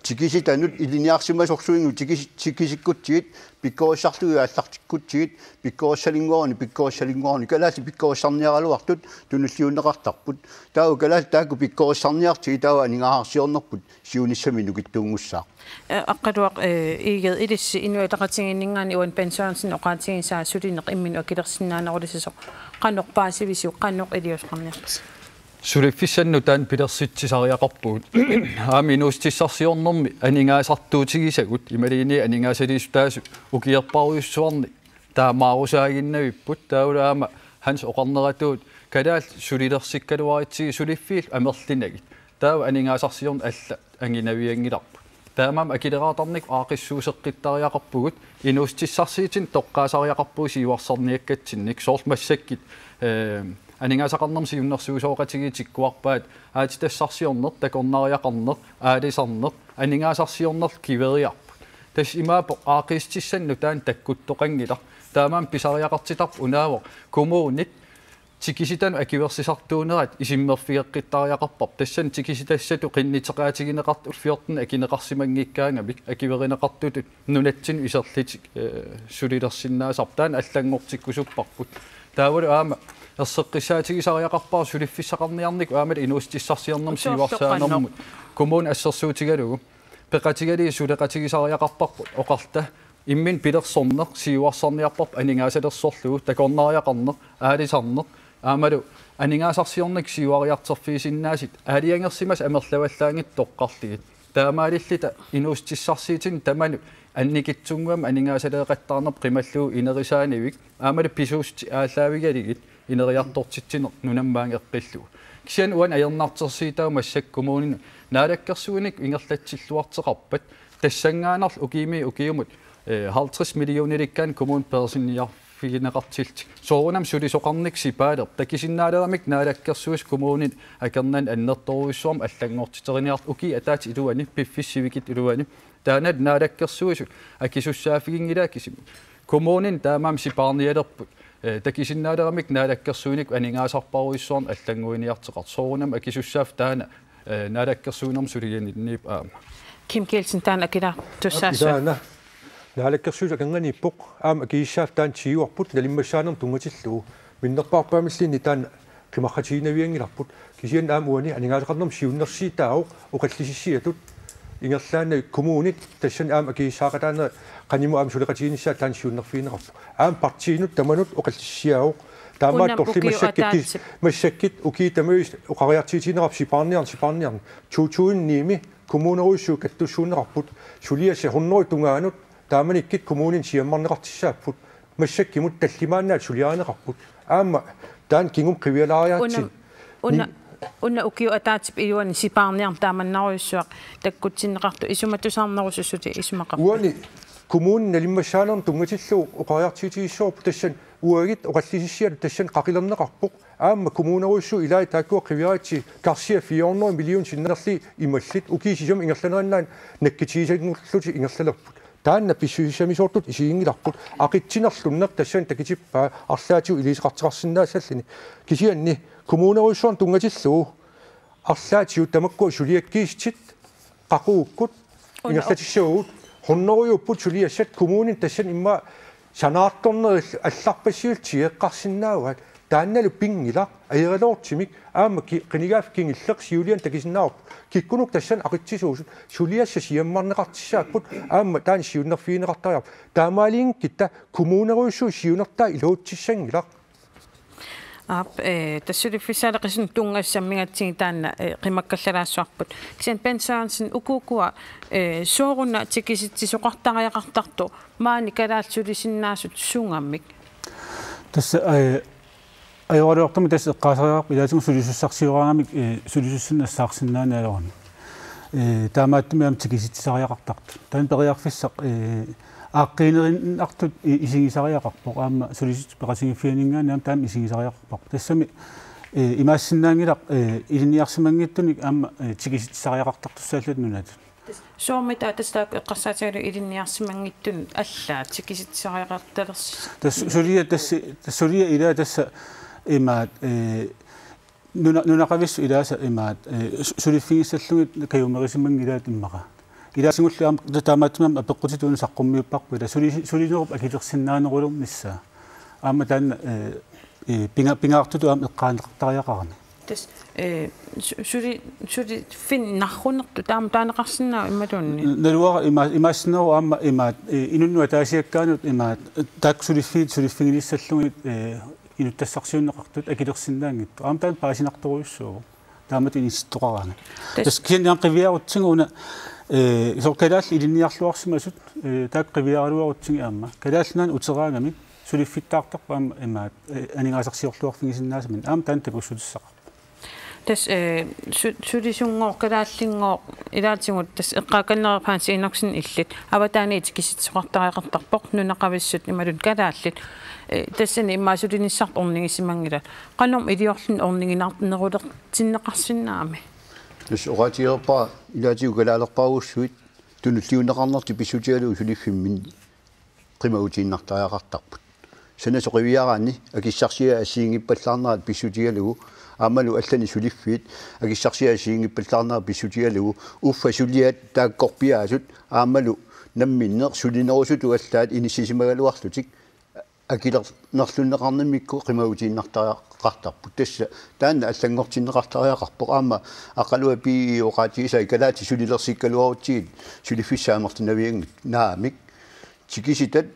tikisitanut, ilinniarsimasorsuinnut tikis-, tikisikkutsigit, pikkorissarlugit aallartikkutsigit, pikkorissalinnguaruni, pikkorissalinnguaruni, kalaallit pikkorissarniaraluartut tunulliunneqartarput. Taava kalaallit taakku pikkorissarniartigit taava aningaasarsiornerput siunissami nukittuunngussaaq. Eh, Aqqaluaq, eh, Egede, ilissi Inuit Ataqatigiinninngaanniit Uani Benthe Sørensen oqaatigisaa sulineq imminut akilersinnaanerulissasoq qanoq paasivisiuk, qanoq iliuuseqarniarpisi? Suliffissannut taanna pilersitsisariaqarpugut. Aamma inuussutissarsiornermi aningaasartuutigisagut imaluunniit aningaasaliissutaasut ukiorparujussuarni taamaarusaaginnavipput, taavalu aamma Hans oqarneratuut kalaallit sulilersikkaluaritsigit suliffiillu amerlinagit. Taava aningaasarsiorneq allat anginavianngilarput. Taamaammat akileraartarnikkut aaqqissuusseqqittariaqarpugut, inuussutissarsiutinut toqqaasariaqarpugut siuarsarniakkatsinnik, soorlu massakkut, eh, aningaasaqarnermut siunnersuisoqatigiit tikkuarpaat aatsitassarsiorneq, takornariaqarneq, aalisarneq, aningaasarsiornerlu kiveriarput. Tassa imaappoq aaqqiissutissannut taanna takkuttoqanngilaq. Taamaammat pisariaqartitarput unaavoq kommunit tikisitanut akuersisartuunerat isummerfigeqqittariaqarparput. Tassani tikisitassatut qinnuteqaatigineqartut fjorten akineqarsimanngikkaangamik akuerineqartutut nunatsinnut iserlutik, eh, sulilersinnaasarput. Taanna allanngortikkusupparput. Taavalu aamma erseqqissaatigisariaqarpara suliffissaqarniarnikkut aammalu inuussutissarsiornermut siuarsaanermut kommuni assersuutigalugu peqatigalugit suleqatigisariaqarparput oqarta: imminut pilersorneq siuarsarniarparput aningaasalersorlugu, takornariaqarneq, aalisarneq, aammalu aningaasarsiornikkut siuariartorfigisinnaasut aalajangersimasut amerlavallaanngitsut toqqarlugit. Taamaalilluta inuussutissarsiutinut tamanut annikitsunnguamik aningaasaleeqattaarnerput qimallugu inerisaanivik, aammalu pisuussutit aallaavigalugit ineriartortitsineq nunammaangeqqillugu. Kisianni uani ajornartorsiutaavoq massakkut kommuninut naalakkersuinikkut ingerlatsilluartoqarpat Tassanngaannarlu ukiumi ukiumut, eh, halvtreds millionerikkaanni kommunit peersinniarfigineqartillutik. Soorunami sulisoqarnikkut sipaalerpoq. Takusinnaaleramik Naalakkersuisut kommunit akornanni annertoorujussuarmik allanngortiteriniartut ukiup ataatsip iluani, piffissap sivikitsup iluani. Taanna Naalakkersuisut akisussaaffiginngilaat kisimik. Kommunini taamaammat sipaarnialerput. Eh, takusinnaaleramik naalakkersuinikkut aningaasarparujussuarnik allannguiniartoqartoq. Soorunami akisussaaffik taanna, eh, naalakkersuinermut suliarinniippoq aamma. Kim Kielsen, taanna akilaartussaassava? Ilaana. Naalakkersuisut akornanniippoq aamma akisussaaffik taanna tiguarput nalimmassaanermut tunngatillugu. Minnerpaamilluunniit taanna qimaqqutiginnavianngilarput. Kisianni aamma uani aningaasaqarnermut siunnersuutaavoq oqallisissiatut ingerlaannaq kommunit tassani aamma akisussaaqataanerat qanimut aamma suleqatiginissaat taanna siunnerfigineqarpoq. Aamma partiinut tamanut oqallisissiaavoq. Taamaattorli ukiup massakkut ataatsip. Massakkut ukiut tamaasa oqariartuutigineqarput sipaarniarneq, sipaarniarneq. To tusind ni-mi kommunerujussuit kattussuunneqarput. Suliassat hundrede tungaanut taamanikkut kommunini siammarneqartussaapput. Massakkumut tallimaannaat suliarineqarput. Aamma taanna kingumut qivialaariaratsigit. Una, una, ni- una ukiup ataatsip iluani sipaarniarneq taamannarujussuaq takkutsinneqartoq isumatusaarnerusoq suli isumaqarpa? Uani kommunini nalimmassaanermut tunngatillugu oqariartuutigissavarput tassani uagut oqallisissiatut tassani qaqilerneqarpoq. Aamma kommunerujussuit ilaat taakkua qiviaratsigit karsiat fire hundrede million sinnerlugit imallutik ukiut sisamat ingerlaneranni nakkutigisannguullutik ingerlalerput. Taanna pissusissamisoortutut isiginngilarput aqitsinerlunneq tassani takutippaa arlaatigut iliuuseqartoqarsinnaassalluni. Kisianni kommunerujussuarnut tunngatillugu arlaatigut tamakkua suliakkiissutit qaqugukkut una- ingerlatissavagut hunnorujuupput suliassat kommunini tassani immaqa sanaartornerit allarpassuillu tigeqqarsinnaavaat. Taannalu pinngilaq ajornartorsiortumik aamma ki-, qinigaaffik kingulleq siuliani takusinnaavarput. Kikkunuku tassani aqitsisuusut suliassat siammarneqartussaapput aamma taanna siunnerfigineqartariaqarpoq. Taamaaliunngikkutta kommunerujussuit siunertaat iluatsissanngilaq. Aap, eh, tassa suliffissaaleqisunut tunngasut sammigatsigu taanna, eh, qimakkallalaassuarput. Kisianni Bent Sørensen, uku ukua, eh, sooruna tikisitsisoqartariaqartartoq maani kalaallit sulisinnaasut sungammik? Tassa, eh, ajoraluartumik tassa eqqaasariaqarpoq ilaatigut sulisussarsioraangamik, eh, sulisussanik nassaarsinnaaneq ajorami. Eh, taamaattumik aamma tikisitsisariaqartartut. Taanna periarfissaq, eh, aaqqiinerinnartut i-, isigisariaqarpoq aamma sulisut peqatigiiffianinngaanniit aamma taama isigisariaqarparput. Tassami, eh, imaassinnaanngilaq, eh, ilinniarsimanngitsunik aamma, eh, tikisitsisariaqartartussaallutik nunatut. Soormi taava tassa taakku eqqarsaatigalugit ilinniarsimanngitsunut allaat tikisitsisariaqartalersi-? Tassa suliaq tassa, tassa suliaq ilaa tassa imaat, eh, nuna-, nunaqavissut ilaasa imaat, eh, su-, suliffigissallugit kajumerisimanngillat immaqa. Ilaatigullu aamma ta-, taamaattumik aamma apeqqutitut una saqqummiupparput ilaa suli-, sulinerup akilersinnaanerulernissaa. Aamma taanna, eh, eh, pinga-, pingaartutut aamma eqqaaneqartariaqarami. Tassa, eh, su-, suli-, suliffinnarrunertut taama taaneqarsinnaavoq imaluunniit? N-, naluara ima-, imaassinnaavoq aamma imaat, eh, inunnut ataasiakkaanut imaat, taakku suliffiit suliffiginissallugit, eh, inuttassarsiunneqartut akilersinnaanngitsut. Aamma taanna paasinartorujussuuvoq. Taamatut inissittoqaraangat. Tas- Tassa kisianni aamma qiviarutsigu una, eh, soorlu kalaallit ilinniarluarsimasut, eh, taakku qiviaraluarutsigit aamma. Kalaallit Nunaanni uteraangamik suliffittaartarput aamma imaat, eh, aningaasarsiorluarfigisinnaasaminik. Aamma taanna takussutissaqarpoq. Tassa, eh, su-, sulisunngooq, kalaallinngooq, ilaatigut tassa eqqaakannerit Hans Enoksen illit. Avataani tikisitsisoqartariaqartarpoq, nunaqavissut imaluunniit kalaallit. Eh, tassani immaqa sulinissarput ornigisimanngilaq. Qanormi iliorluni orniginar-, nerulertinneqarsinnaami? Tassa oqaatigereerpara ilaatigut kalaalerpaarujussuit tunulliunneqarnertik pissutigalugu suliffimminni qimagutiinnartariaqartarput. Sanasoq qiviaraanni akissarsiat assigiinngippallaarnerat pissutigalugu aammalu allanik suliffiit akissarsiat assigiinngippallaarnerat pissutigalugu uffa suliat taakkorpiaasut aammalu namminneq sulinerusutut allaat inissisimagaluarlutik akilernerlunneqarnimmikkut qimagutiinnartariaqartarput. Tassa taanna allanngortinneqartariaqarpoq. Aamma Aqqaluaq B E oqaatigisai kalaallit sulilersikkaluarutsigit suliffissaq amerlinavianngitsoq. Naamik. Tikisitat,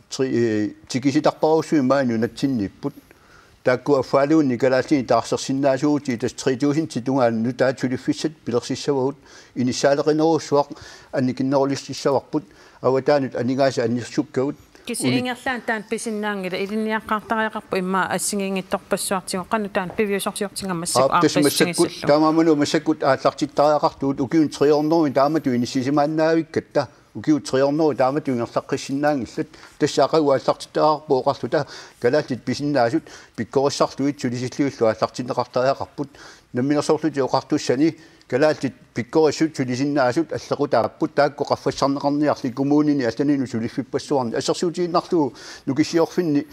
tri-, eh, tikisitarparujussuit maani nunatsinniipput. Taakku affaaluunniit kalaallinik taarsersinnaasuuvutit, tassa tre tusindit tungaanut nutaat suliffissat pilersissavagut, inissaaleqinerujussuaq annikinnerulissavarput, avataanut aningaasat annersukkagut, Kisianni ingerlaannaq taanna pisinnaanngilaq, ilinniaqqaartariaqarpoq immaqa assigiinngitsorpassuartigut, qanoq taanna piviusorsiortigammassuk Aap, tassa massakkut, aaqqissusinngissallugu. Taamaammat massakkut aallartittariaqartugut ukiut tre hundrede taamatut inissisimaannavikkatta, ukiut tre hundrede taamatut ingerlaqqissinnaanngillat, tassa aqagu aallartittariaqarpoq oqarluta kalaallit pisinnaasut pikkorissarlugit sulisillugillu aallartinneqartariaqarput, namminersorlutik oqartussani kalaallit pikkorissut sulisinnaasut allequtaapput, taakku qaffassarneqarniarli kommunini allaninut suliffippassuarni. Assersuutigiinnarlugu nukissiorfinni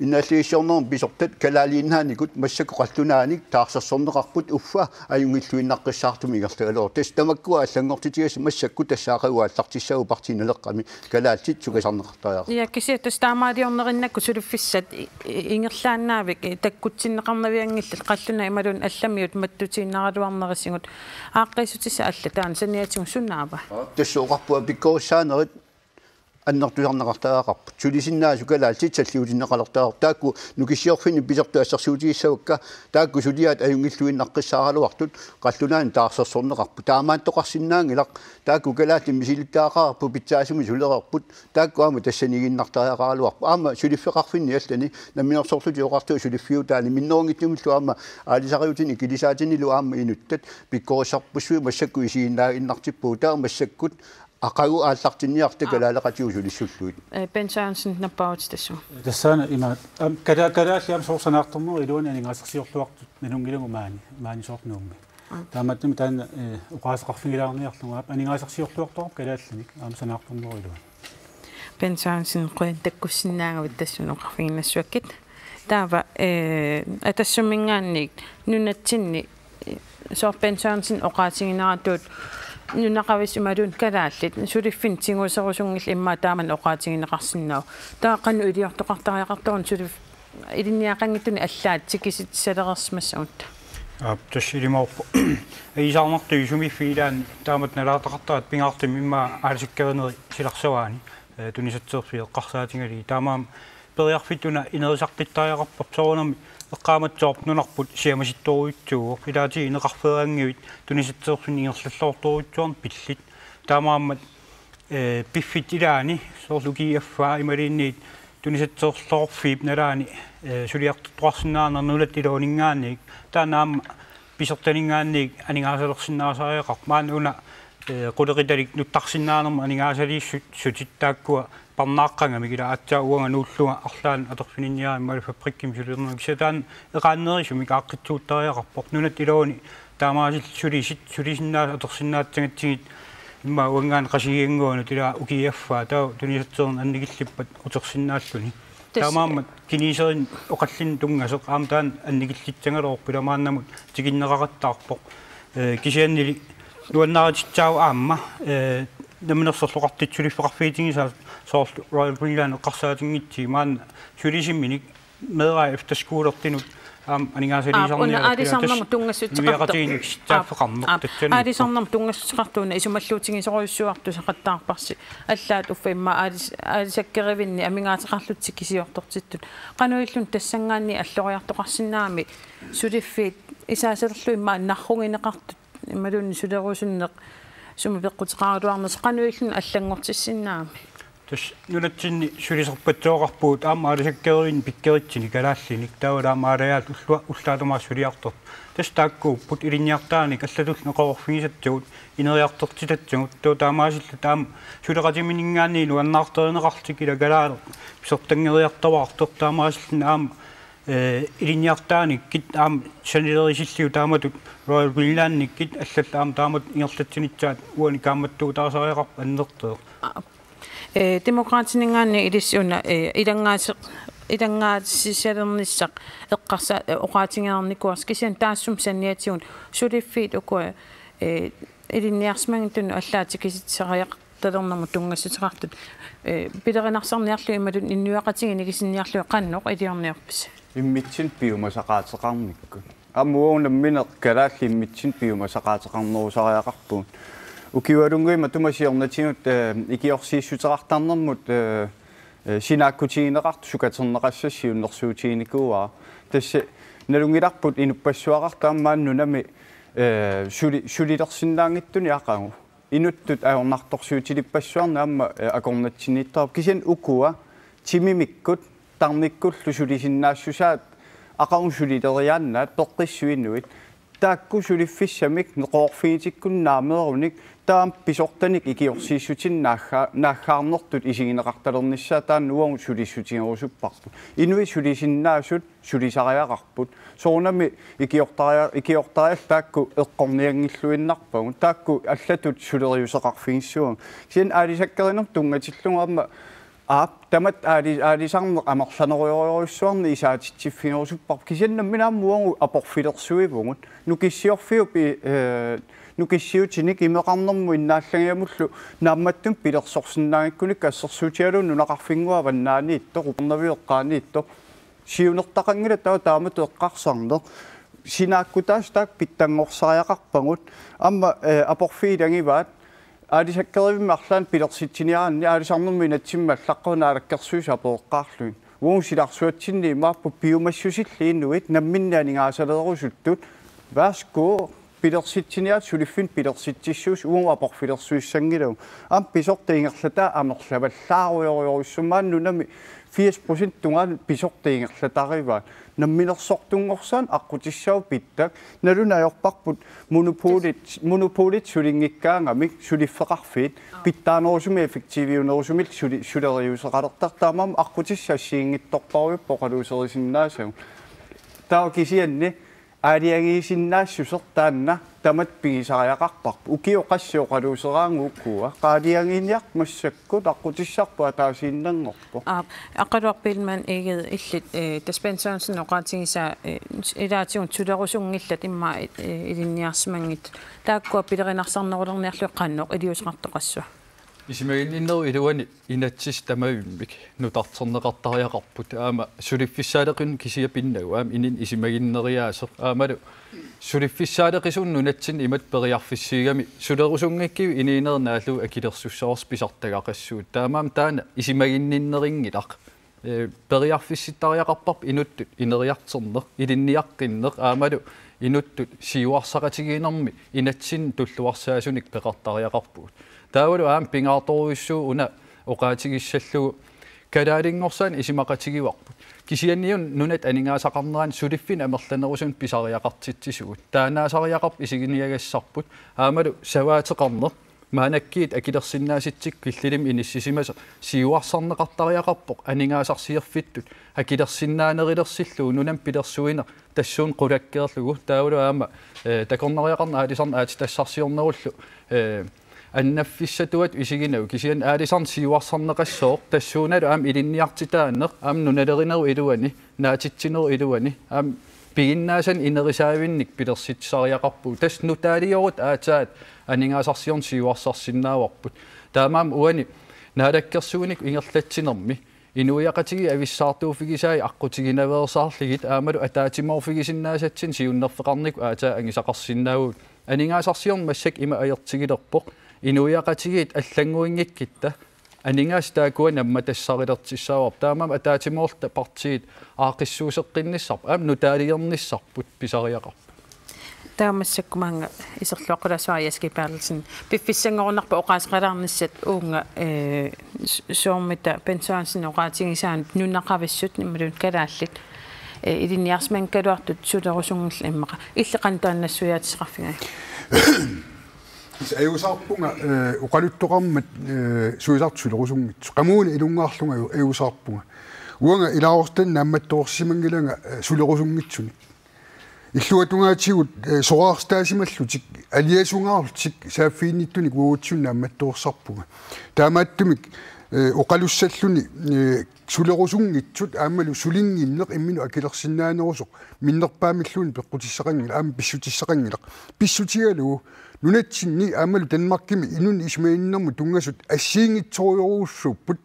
innaallagissiornermi pisortat kalaaliinnaanikut massakkut qallunaanik taarsersorneqarput, uffa ajunngilluinnaqqissaartumik ingerlagaluartoq. Tassa tamakkua allanngortitigassat massakkut tassa aqagu aallartissagut Partii Naleqqami kalaallit sukasarneqartariaqarput. Ja, kisianni tassa taamaaliornerinnakku suliffissat i-, i-, ingerlaannaavik, i-, takkutsinneqarnavianngillat, qallunaat imaluunniit allamiut mattutiinnaraluarnerisigut, aaqqiissutissat allat taanna saniatigut sunaava? Tassa oqarpunga pikkorissaanerit annertusarneqartariaqarput. Sulisinnaasut kalaallit salliutinneqalertariaqarput. Taakku nukissiorfinni pisortat assersuutigissavakka, taakku suliaat ajunngilluinnaqqissaaraluartut, qallunaanut taarsersorneqarput. Taamaattoqarsinnaanngilaq, taakku kalaallit misilittagaqarput, pitsaasumik sulereerput, taakku aamma tassaniiginnartariaqaraluarput. Aamma suliffeqarfinni allani, namminersorlutik oqartut suliffiutaani, minnerunngitsumillu aamma aalisariutinik ikilisaatinilu aamma inuttat pikkorissarpassuit massakkut isiginnaaginnartippagut, taava massakkut aqagu aallartinniarta kalaaleqatigut sulissullugit. Eh, Bent Sørensen, nappaavutit tassunga. Tassaana ima, am, kala-, kalaallit aamma soorlu sanaartornerup iluani aningaasarsiorluartut nalunngilagut maani, maani soorlu Nuummi. Taamaattumik taanna, eh, oqaaseqarfigilaarniarlugu aap aningaasarsiorluartoq kalaallinik aamma sanaartornerup iluani. Bent Sørensen, qujan takkussinnaagavit tassunga oqarfiginnassakkit. Taava, eh, Atassumminngaanniit nunatsinni, eh, soorlu Bent Sørensen oqaatigineratut nunaqavissut imaluunniit kalaallit suliffinnik tiguserusunngillat, immaqa taamani oqaatigineqarsinnaavoq. Taava qanoq iliortoqartariaqartoruna suliffik ilinniagaqanngitsunik allaat tikisitsisalereersimassagutta? Aap, tassa ilimaarpoq. Ajuusaarnartut sumiiffiit ilaanni taamatut nalaartaqartaratta pingaartumik immaqa aalisakkerinerit silarsagaanni, eh, tunisatseerfiit eqqarsaatigalugit. Taamaammat periarfissaq una inerisaqqittariaqarparput, soorunami eqqaamatsoorpoq nunarput siammasittorujussuuvoq, ilaatigut ineqarfeeranngippit tunisatseerfinni ingerlalluartorujussuarnik pillit. Taamaammat, eh, piffissap ilaani soorlu U G F-aa imaluunniit tunisatseerlorfiup nalaani, eh, suliartortoqarsinnaaneq nunatta iluaninngaanniit, taanna aamma pisortaninngaanniit aningaasalersinnaasariaqarpoq. Maanna una, eh, qulequtalik nuttarsinnaanermut aningaasaliissutit taakkua parnaaqqagamik, ila aatsaat uanga nuullunga arlaannik atorfininniarama aamma fabrikkimi sulernera, kisianni taanna eqaannerisumik aaqqissuuttariaqarpoq. Nunatta iluani taamaasillutik sulisit, sulisinnaasut atorsinnaassagatsigit, immaqa uanngaanniit Qasigiannguanut ila U G F-aa, taava tunisatseerneq annikillippat utersinnaalluni. Tassa. Taamaammat kineserit oqallinneq tunngasoq aamma taanna annikillissagaluarpoq, ila maannamut tikinneqaqattaarpoq. Eh, kisiannili nuannaritissaavoq aamma, eh, Namminersorlutik Oqartussat suliffeqarfigitigisaat, soorlu Royal Greenland eqqarsaatinngitsoq, maanna sulisiminik meeraa efterskolertunut aamma aningaasaliisarniarlugu. Aap, una aalisarnermut tunngassuteqartoq. Suliaqatigiinnik sitsaarfeqarneq. Aap, aap. Tassani. Aalisarnermut tunngassuteqartoq una isumalluutigisorujussuartussaqattaarparsi. Allaat uffa immaqa aalis-, aalisakkerivinni amigaateqarlutik tikisiortortittut. Qanoq ililluni tassanngaanniit alloriartoqarsinnaammat suliffiit isaasalerlu immaqa narrugineqartut imaluunniit sulerusunneq sumut peqquteqaraluarnersoq qanoq ililluni allanngortissinnaammat? Tassa nunatsinni sulisorpassuaqarpugut aamma aalisakkerivinni pikkorissunik kalaallinik, taavalu aamma aalajaasut ullua-, ullaaq tamaasa suliartorput. Tassa taakkuupput ilinniartitaanik allatulli neqeroorfigisassagut, ineriartortitassagut, taava taamaasillutik aamma suleqatimininngaanniit nuannaartorineqarlutik, ila kalaaleq pisortanngeriartuaartoq, taamaasillutik aamma eh, ilinniartitaanikkut aamma sanilerisillutik taamatut Royal Greenlandikkut allallu aamma taamatut ingerlatsinissaat uani kaammattuutaasariaqarpoq annertooq. Aap. Eh, Demokraatininngaanniit ilissi una, eh, ilanngaase-, ilanngaasisalernissaq eqqarsa-, eh, oqaatigineqarnikuuarsi, kisianni taassuma saniatigut suliffiit ukua, eh, ilinniarsimanngitsunut allaat tikisitsisariaq- talernermut tunngassuteqartut, eh, pilerinarsorniarlugit imaluunniit inuiaqatigiit nikisinniarlugit qanoq iliorniarpisi? Immitsinnut piumasaqaateqarnikkut. Aamma uagut nammineq kalaallit immitsinnut piumasaqaateqarnerusariaqarpugut. Ukiualunnguit matuma siornatigut, eh, ikiorsiissuteqartarnermut, eh, eh, sinaakkutigineqartut sukaterneqassasut siunnersuutiginikuuara. Tassa nalunngilarput inuppassuaqartut aamma maani nunami, eh, suli-, sulilersinnaanngitsunik aqagu. Inuttut ajornartorsiutilippassuarnik aamma, eh, akornatsinniittarput. Kisianni ukua timimikkut tarnikkullu sulisinnaassusaat aqagu sulileriaannaat peqqissut inuit. Taakku suliffissamik neqeroorfigitikkunni naameerunik taama pisortanik ikiorsiissutinik naagga-, naaggaarnertut isigineqartalernissaat taanna uagut sulissutigerusupparput. Inuit sulisinnaasut sulisariaqarput. Soorunami ikiortaria-, ikiortariallit taakku eqqornianngilluinnarpagut. Taakku allatut suleriuseqarfigissuugut. Kisianni aalisakkerinermut tunngatillugu aamma aap, tamatta aali-, aalisarneq amerlanerujorujussuarnik isaatitsiffigerusupparput. Kisianni nammineq aamma uagut aporfilersuivugut. Nukissiorfiup i-, eh, nukissiutinik imeqarnermut innaallagiamullu naammattumik pilersorsinnaanngikkunikku assersuutigalugu nunaqarfinnguaq avannaaniittoq, Upernavik eqqaaniittoq. Siunertaqanngilaq taava taamatut eqqarsarneq. Sinaakkutaasut taakku pitsanngorsariaqarpagut. Aamma, eh, aporfiit ilagivaat. Aalisakkerivimmi arlaannik pilersitsiniaraanni aalisarnermut inatsimmi allaqqavoq Naalakkersuisut apereqqaarlugit. Uagut silarsuatsinni imaappoq piumassusillit inuit namminneq aningaasaleerusuttut. Værsgo, pilersitsiniaat suliffinnik pilersitsissuusoq uagut aporfilersuissanngilagut. Aamma pisortat ingerlataa amerlavallaarujorujussuuvoq maani nunami firs procent tungaanut pisortat ingerlatarivaat. Namminersortunngorsaaneq aqqutissaavoq pitsaaq. Nalunaarparput monopolit, monopolit sulinngikkaangamik suliffeqarfiit pitsaanerusumik effektiviunerusumillu suli-, suleriuseqalertarput taamaammat aqqutissaq assigiinngitsorpassuupput oqaluuserisinnaasagut. Taava kisianni aalajangiisinnaassuseq taanna tamatta pigisariaqarparput. Ukiut qassit oqaluuseraangat ukua. Aalajangiiniartut massakkut aqqutissarput ataasiinnanngorpoq. Aap, Aqqaluaq Biilmann Egede illit, eh, tassa Bent Sørensen oqaatigisaa, eh, ilaatigut sulerusunngillat immaqa, eh, ilinniarsimanngitsut. Taakkua pilerinarsaarnerulerniarlugit qanoq iliuuseqartoqassua? Isumaginninnerup iluani inatsisit tamavimmik nutarterneqartariaqarput. Aamma suliffissaaleqineq kisiat pinnagu aamma ininni isumaginneriaaseq. Aammalu suliffissaaleqisunik nunatsinni imatut periarfissigami sulerusunngikkipput inuunerit naallugu akilersussaasut pisartagaqassuupput. Taamaammat taanna isumaginninnerunngilarput. Eh, periarfissittariaqarparput inuttut ineriartorneq, ilinniaqqinneq, aammalu inuttut siuarsaqatigiinnermi inatsinnut tulluarsaasunik peqartariaqarpugut. Taavalu aamma pingaartorujussuuvoq una oqaatigissallugu kalaalinngorsaannik isumaqatigivarput. Kisianniuna nunatta aningaasaqarnerani suliffinnut amerlanerusunik pisariaqartitsisugut. Taannaasariaqarpoq isiginiagassarput, aammalu savaateqarneq. Maannakkut akilersinnaasutsit killilimmik inissisimasoq siuarsarneqartariaqarpoq aningaasarsiorfittut akilersinnaanerulersillugu nunami pilersuineq tassuuna qulakkeerlugu taavalu aamma, eh, takornariaqarneq aalisarneq aatsitassarsiornerullu, eh, annaffissatuat isiginagu kisianni aalisarneq siuarsarneqassooq tassuunalu aamma ilinniartitaaneq aamma nunalerinerup iluani naatitsinerup iluani aamma piginnaasanik inerisaavinnik pilersitsisariaqarpugut. Tassa nutaaliorutta aatsaat aningaasarsiorneq siuarsarsinnaavarput. Taamaammat uani naalakkersuinikkut ingerlatsinermi inuiaqatigiit avissaartuuffigisai aqqutiginaveersaarlugit aammalu ataatsimoorfigisinnaasatsinnut siunnerfeqarnikkut aatsaat angisaqarsinnaavagut. Aningaasarsiorneq massakkut ima ajortigilerpoq. Inuiaqatigiit allannguinngikkutta aningaasat taakkua nammatassarilertussaavarput. Taamaammat ataatsimoorluta partiit aaqqissuusseqqinnissarput aamma nutaaliornissarput pisariaqarpoq. Taava massakkut maanga iserluaqqulaassuara Jesper Berthelsen. Piffissanngorunarpoq oqaaseqalaarnissat uunga, eh, s-, soormita Bent Sørensen oqaatigisaanut nunaqavissut imaluunniit kalaallit, eh, ilinniarsimanngikkaluartut sulerusunngillat immaqa. Illit qanoq taanna nassuiaatisseqarfigaajuk? Ajuusaarpunga, eh, oqaluttoqarmat, eh, suisartut sulerusunngitsut. Qamuuna ilungaarlunga aju-, ajuusaarpunga. Uanga ilaasortanik naammattoorsimanngilanga, eh, sulerusunngitsunik. Illuatungaatigut, eh, soraarsitaasimallutik, aliasungaarlutik, saaffiginnittunik uagutsinnut naammattoorsarpunga. Taamaattumik, eh, oqalussalluni, eh, sulerusunngitsut aammalu sulinnginneq imminut akilersinnaanerusoq minnerpaamilluunniit peqqutissaqanngilaq, aamma pissutissaqanngilaq. Pissutigalugu nunatsinni aammalu Danmarkimi inunnut isumaginninnermut tunngasut assigiinngitsorujorujussuupput.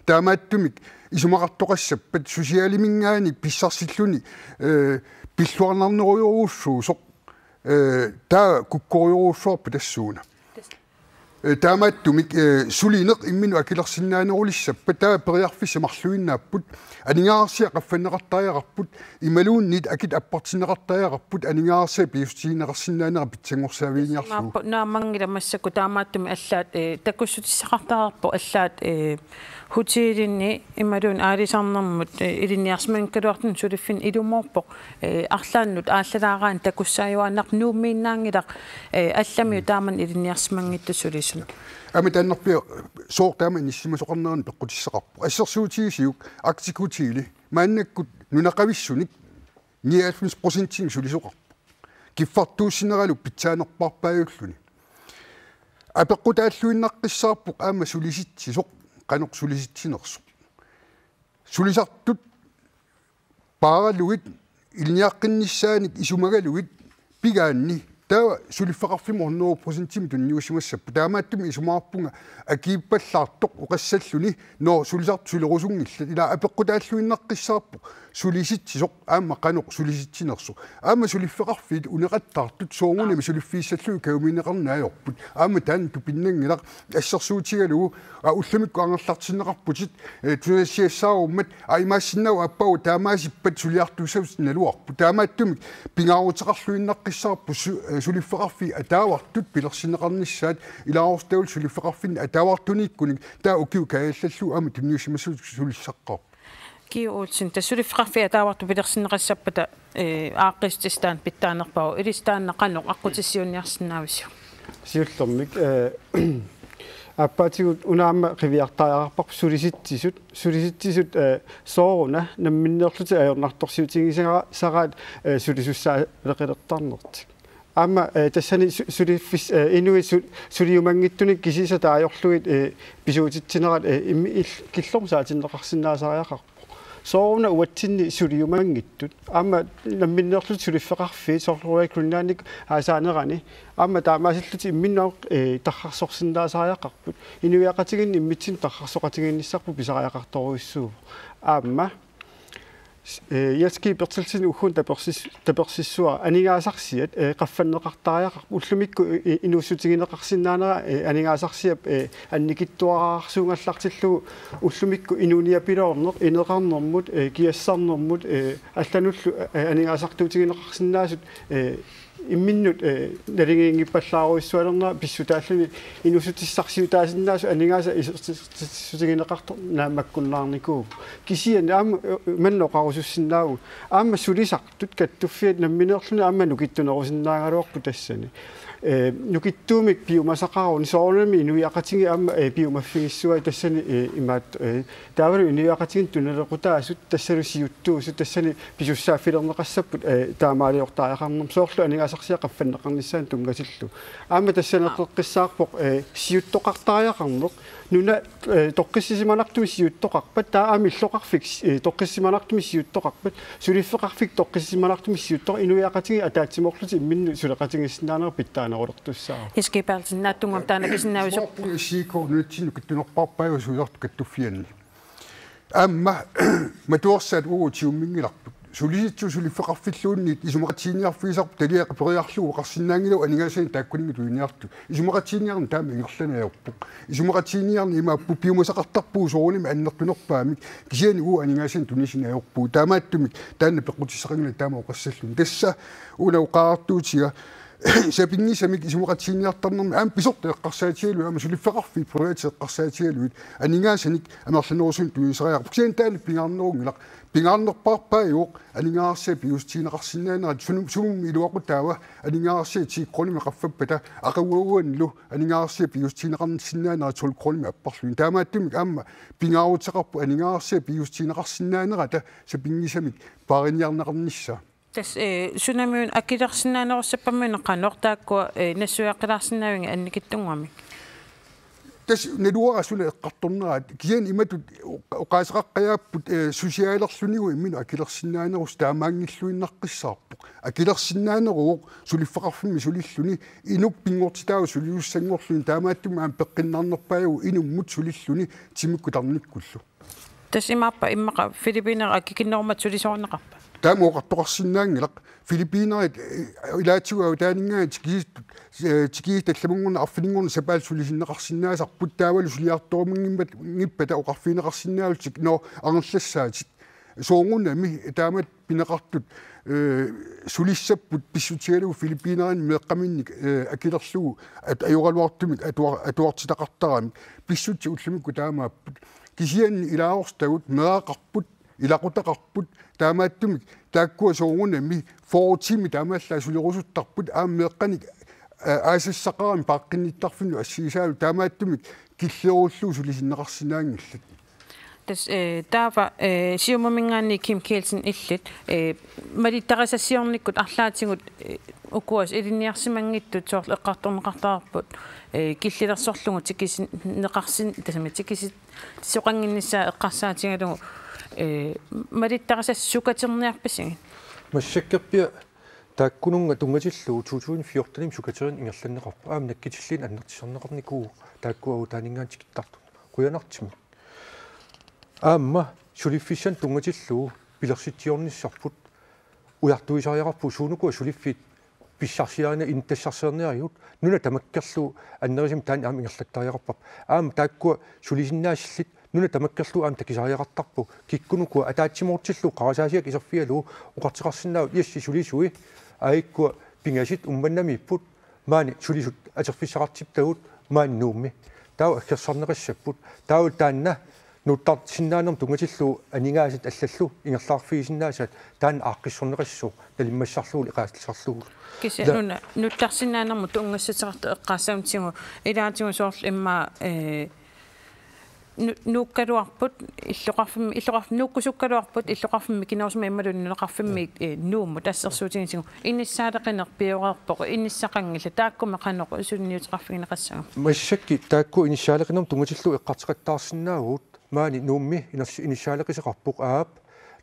Taamaattumik isumaqartoqassappat socialiminngaanniit pissarsilluni, eh, pilluarnarnerujorujussuusoq, eh, taava kukkorujorujussuarput tassuuna. Eh, taamaattumik, eh, sulineq imminut akilersinnaanerulissappat, taava periarfissat marluinnaapput, aningaasarsiat qaffanneqartariaqarput, imaluunniit akit appartinneqartariaqarput, aningaasarsiat piussutigineqarsinnaanera pitsanngorsaaviginngilarlugu. Maappa naammanngilaq massakkut, taamaattumik allaat, eh, takussutissaqartariaqarpoq allaat, eh, hotelinni imaluunniit aalisarnermut, eh, ilinniarsimanngikkaluartunut suliffinni ilumoorpoq, eh, arlaannut aallalaaraanni takussaajuaannarpoq, Nuummiinnaanngilaq, eh, allamiut taamani ilinniarsimanngitsut sulisut. Aamma taannarpiaq sooq taama inissisimasoqarnerani peqqutissaqarpoq. Assersuutigisiuk Arctic Hoteli maannakkut nunaqavissunik nioghalvfems procentinik sulisoqarpoq. Kiffartuussineralu pitsaanerpaarpaajulluni. Apeqqutaalluinnaqqissaarpoq aamma sulisitsisoq, qanoq sulisitsinersoq. Sulisartut paaralugit, ilinniaqqinnissaannik isumagalugit pigaanni, taava suliffeqarfimmut hundrede procentimik tunniussimassapput. Taamaattumik isumaqarpunga akiippallaartoq oqassalluni, nå, sulisartut sulerusunngillat, ilaa, apeqqutaalluinnaqqissaarpoq sulisitsisoq aamma qanoq sulisitsinersoq. Aamma suliffeqarfiit uneqattaartut soorunami, aa, suliffiissallugit kajuminneqarneq ajorput. Aamma taanna tupinnanngilaq, assersuutigalugu, aa, ullumikkut angerlartinneqarputit, eh, tusassiassaarummat, aa, imaassinnaavoq aappaagu taamaasippat suliartuussasutit naluarput. Taamaattumik pingaaruteqarluinnaqqissaarpoq su-, eh, suliffeqarfiit ataavartut pilersinneqarnissaat, ilaasortagut suliffeqarfinni ataavartuniikkunik, taava ukiut kaajallallugu aamma tunniussimassasoq sulissaqqaarpoq. Kiu Olsen, tassa suliffeqarfiit ataavartut pilersinneqassappata, eh, aaqqissuussisut taanna pitsaanerpaavoq, ilissi taanna qanoq aqqutissiuunniarsinnaavisiuk? Siullermik, eh, aappaatigut una aamma qiviartariaqarparput sulisitsisut, sulisitsisut, eh, sooruna namminneerlutik ajornartorsiutigisaraat, eh, sulisussaaleqilertarnertik. Aamma, eh, tassani su-, suliffis-, eh, inuit su-, suliumanngitsunik kisiisa taajorlugit, eh, pisuutitsinerat, eh, immi-, il-, killormut saatinneqarsinnaasariaqarpoq. Sooruna uatsinni suliumanngitsut. Aamma namminneerlutik suliffeqarfiit, soorlu Royal Greenlandip aasaanerani. Aamma taamaasillutik imminnut, eh, tarrarsorsinnaasariaqarput. Inuiaqatigiinni immitsinnut tarrarsoqatigiinnissarput pisariaqartorujussuuvoq. Aamma, eh, Jens G. Berthelsen ugguuna tapersis-, tapersissuara aningaasarsiat, eh, qaffanneqartariaqarput. Ullumikkut, eh, inuussutigineqarsinnaanera, eh, aningaasarsiap, eh, annikitsuararsuugallartillugu ullumikkut inuuniapiloorneq, ineqarnermut, eh, kiassarnermut, eh, allanullu, eh, aningaasartuutigineqarsinnaasut, eh, imminnut, eh, naligiinngippallaarujussualernera pissutaalluni inuussutissarsiutaasinnaasut aningaasat isertitsissutigineqartoq naammakkunnaarnikuuvoq. Kisianni aamma, eh, manna oqarusussinnaavagut. Aamma sulisartut kattuffiat nammineerluni aamma nukittunerusinnaagaluarput tassani. Eh, nukittuumik piumasaqaruni soorunami inuiaqatigiit aamma, eh, piumaffigissuai tassani, eh, imaat, eh, taavalu inuiaqatigiinni tunalequtaasut tassalu siuttuusut tassani pisussaaffilerneqassapput, eh, taamaaliortariaqarnermut soorlu aningaasarsiat qaffanneqarnissaannut tunngatillugu. Aamma tassaneqeqqissaarpoq, eh, siuttoqartariaqarneq. Nuna, eh, toqqissisimanartumik siuttoqarpat, taava aamma illoqarfik, eh, toqqissisimanartumik siuttoqarpat, suliffeqarfik toqqissisimanartumik siuttoqarpat, inuiaqatigiit ataatsimoorlutik imminnut suleqatigiissinnaanerat pitsaanerulertussaavoq. Jens G. Berthelsen, naatsunnguamik taanna kisinnaavisoq. Isumaqarpunga S I K nunatsinni nukittunerpaarpaajuvoq sulisartut kattuffianni. Aamma matuersaat uagut tigumminngilarput. Sulisitsisut suliffeqarfilluunniit isumaqatiginninniarfigisarput, taliaq aperiarlugu oqarsinnaanngilagut aningaasanik taakkuninnga tuniniartut. Isumaqatiginninniarneq taama ingerlaneq ajorpoq. Isumaqatiginninniarneq imaappoq piumasaqartarpugut soorunami annertunerpaamik, kisianni uagut aningaasanik tunisineq ajorpugut. Taamaattumik taanna peqqutissaqanngilaq taama oqassalluni. Tassa una oqaatigiga sapinngisamik isumaqatiginninniartarnermi aamma pisortat eqqarsaatigalugit, aamma suliffeqarfiit privatit eqqarsaatigalugit, aningaasanik amerlanerusunik tunisariaqarput. Kisianni taanna pingaarnerunngilaq. Pingaarnerpaarpaajuvoq aningaasarsiat piussutigineqarsinnaanerat, sunu-, sumut iluaqutaava aningaasarsiat ti kronimik qaffappata, aqaguaguanilu aningaasarsiat piussutigineqarsinnaanerat tolv kronimik apparluni. Taamaattumik aamma pingaaruteqarpoq aningaasarsiat piussutigineqarsinnaanerata sapinngisamik paariniarneqarnissaa. Tassa, eh, sunamiuna akilersinnaanerussappammiuna qanoq taakkua, eh, nassuiaqqilaarsinnaaviuk annikitsunnguamik? Tassa naluara suna eqqartorneraat, kisianni imatut oq-, oqaaseqaqqajaapput, eh, susiaalerlunigu imminut akilersinnaanerusoq taamaanngilluinnaqqissaarpoq. Akilersinnaaneruvoq suliffeqarfimmi sulilluni, inuk pinngortitaasoq sulisussanngorluni, taamaattumik aamma peqqinnarnerpaajuvoq inummut sulilluni timikkut tarnikkullu. Tassa imaappa immaqa Filippinermi akikinnerummat sulisoorneqarpa? Taama oqartoqarsinnaanngilaq, Filippinerit, eh, ilaatigut avataaninngaanniit tikis-, eh, tikisitut allamanngorneq arfininngorneq sapaatip sulisinneqarsinnaasarput, taavalu suliartorumanngimmata oqarfigineqarsinnaallutik, nå, angerlassaatit. Soorunami taamatut pineqartut, eh, sulissapput pissutigalugu Filippinerini meeqqaminnik, eh, akilerlugu at-, ajoraluartumik atuar-, atuartitaqartaramik. Pissutsit ullumikkut taamaapput. Kisianni ilaasortagut meeraqarput, ilaqutaqarput, taamaattumik taakkua soorunami fyrre tiimit taamaallaat sulerusuttarput, aamma meeqqanik, eh, aasassaqarami paaqqinnittarfinnut assigisaalu, taamaattumik killeerullugu sulisinneqarsinnaanngillat. Tassa, eh, taava, eh, Siumuminngaanniit Kim Kielsen illit, eh, malittarisassiornikkut arlaatigut, eh, ukua ilinniarsimanngitsut soorlu eqqartorneqartarput, eh, killilersorlugu tikisinneqarsin-, tassami tikisit-, soqannginnissaa eqqarsaatigalugu, eh, malittarisassat sukaterniarpisigit? Massakkorpiaq taakkununnga tunngatillugu to tusind fjortenimi sukaterineq ingerlanneqarpoq. Aamma nakkutilliineq annertusarneqarnikuuvoq taakku avataaninngaanniit tikittartut. Qujanartumik. Aamma suliffissanik tunngatillugu pilersitsiornissarput ujartuisariaqarpugut, suunukua suliffiit pissarsiarineq innuttassarsiorniarigut, nuna tamakkerlugu annerusumik taanna aamma ingerlattariaqarparput. Aamma taakkua sulisinnaassallit nuna tamakkerlugu aamma takusariaqartarpoq. Kikkunukua ataatsimoortillugu qarasaasiakka iserfigalugu oqartoqarsinnaapput: Jessi, sulisui aajukkua pingasut Uummannamiipput, maani sulisut atorfissaqartipput, taava maani Nuummi. Taava aggersarneqassapput. Taava taanna nuttarsinnaanermut tunngatillugu aningaasat allallu ingerlaarfigisinnaasat taanna aaqqissorneqassaaq, nalimmassarlugu eqaassallugu. Kisianni nuna nuttarsinnaanermut tunngassuteqartoq eqqaassammatigu, ilaatigut soorlu immaqa, eh, nu-, nuukkaluarput, illoqarfimmi, illoqarf-, nuukkusukkaluarput, illoqarfimmi kinguarsuarmi imaluunniit nunaqarfimmi, eh, Nuummut assersuutigisagut, inissaaleqineq pioreerpoq, inissaqanngillat, taakkumi qanoq sunniuteqarfigineqassagut? Massakkut taakku inissaaleqinermut tunngatillugu eqqartoqattaarsinnaavugut, maani Nuummi iners-, inissaaleqisoqarpoq, aap,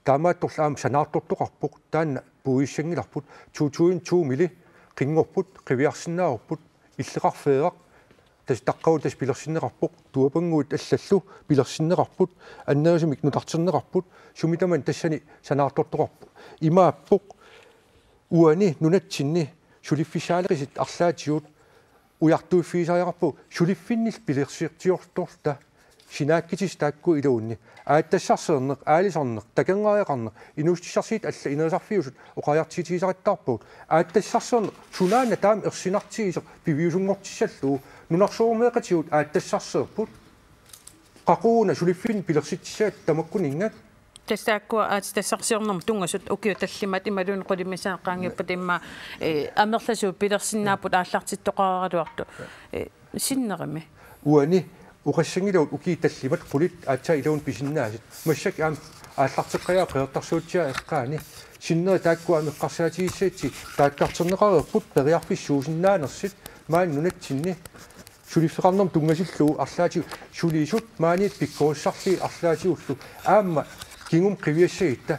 taamaattorli aamma sanaartortoqarpoq, taanna puigussanngilarput, to tusind to-mili qinngorput, qiviarsinnaavarput, illoqarfeeraq, tassa taqqavut tassa pilersinneqarpoq, tuapannguit allallu pilersinneqarput, annerusumik nutarterneqarput, sumi tamaani tassani sanaartortoqarpoq. Imaappoq uani nunatsinni suliffissaaleqisut arlaatigut ujartuiffigisariaqarpagut suliffinnillu pilersitsiortorluta. Sinaakkutissat taakku iluunniit: aatsitassarsiorneq, aalisarneq, takornariaqarneq, inuussutissarsiutit allat ineriartorfiusut oqariartuutigisariaqartarpagut. Aatsitassarsiorneq sunaana taama ersinartigisoq piviusunngortissallugu, nunarsuarmioqatigut aatsitassarsiorput. Qaqugu una suliffinnik pilersitsissagatta tamakkuninnga? Tassa taakkua aatsitassarsiornermut tunngasut ukiut tallimat imaluunniit qulit missaat qaangiuppata immaqa, eh, amerlasuut pilersinnaapput aallartittoqaraluartut. Eh, sinnerimi. Uani oqassanngilagut ukiut tallimat qulit aatsaat iluanni pisinnaasut. Massakkut aamma aallarteqqajaat Qeqertarsuatsiaat eqqaani. Sinneri taakkua aamma eqqarsaatigissagutsigit taakkartorneqareerput periarfissuusinnaanersut maani nunatsinni. Suliffeqarnermut tunngatillugu arlaatigut sulisut maaniittut pikkorissarlugit arlaatigullu aamma kingumut qiviassagutta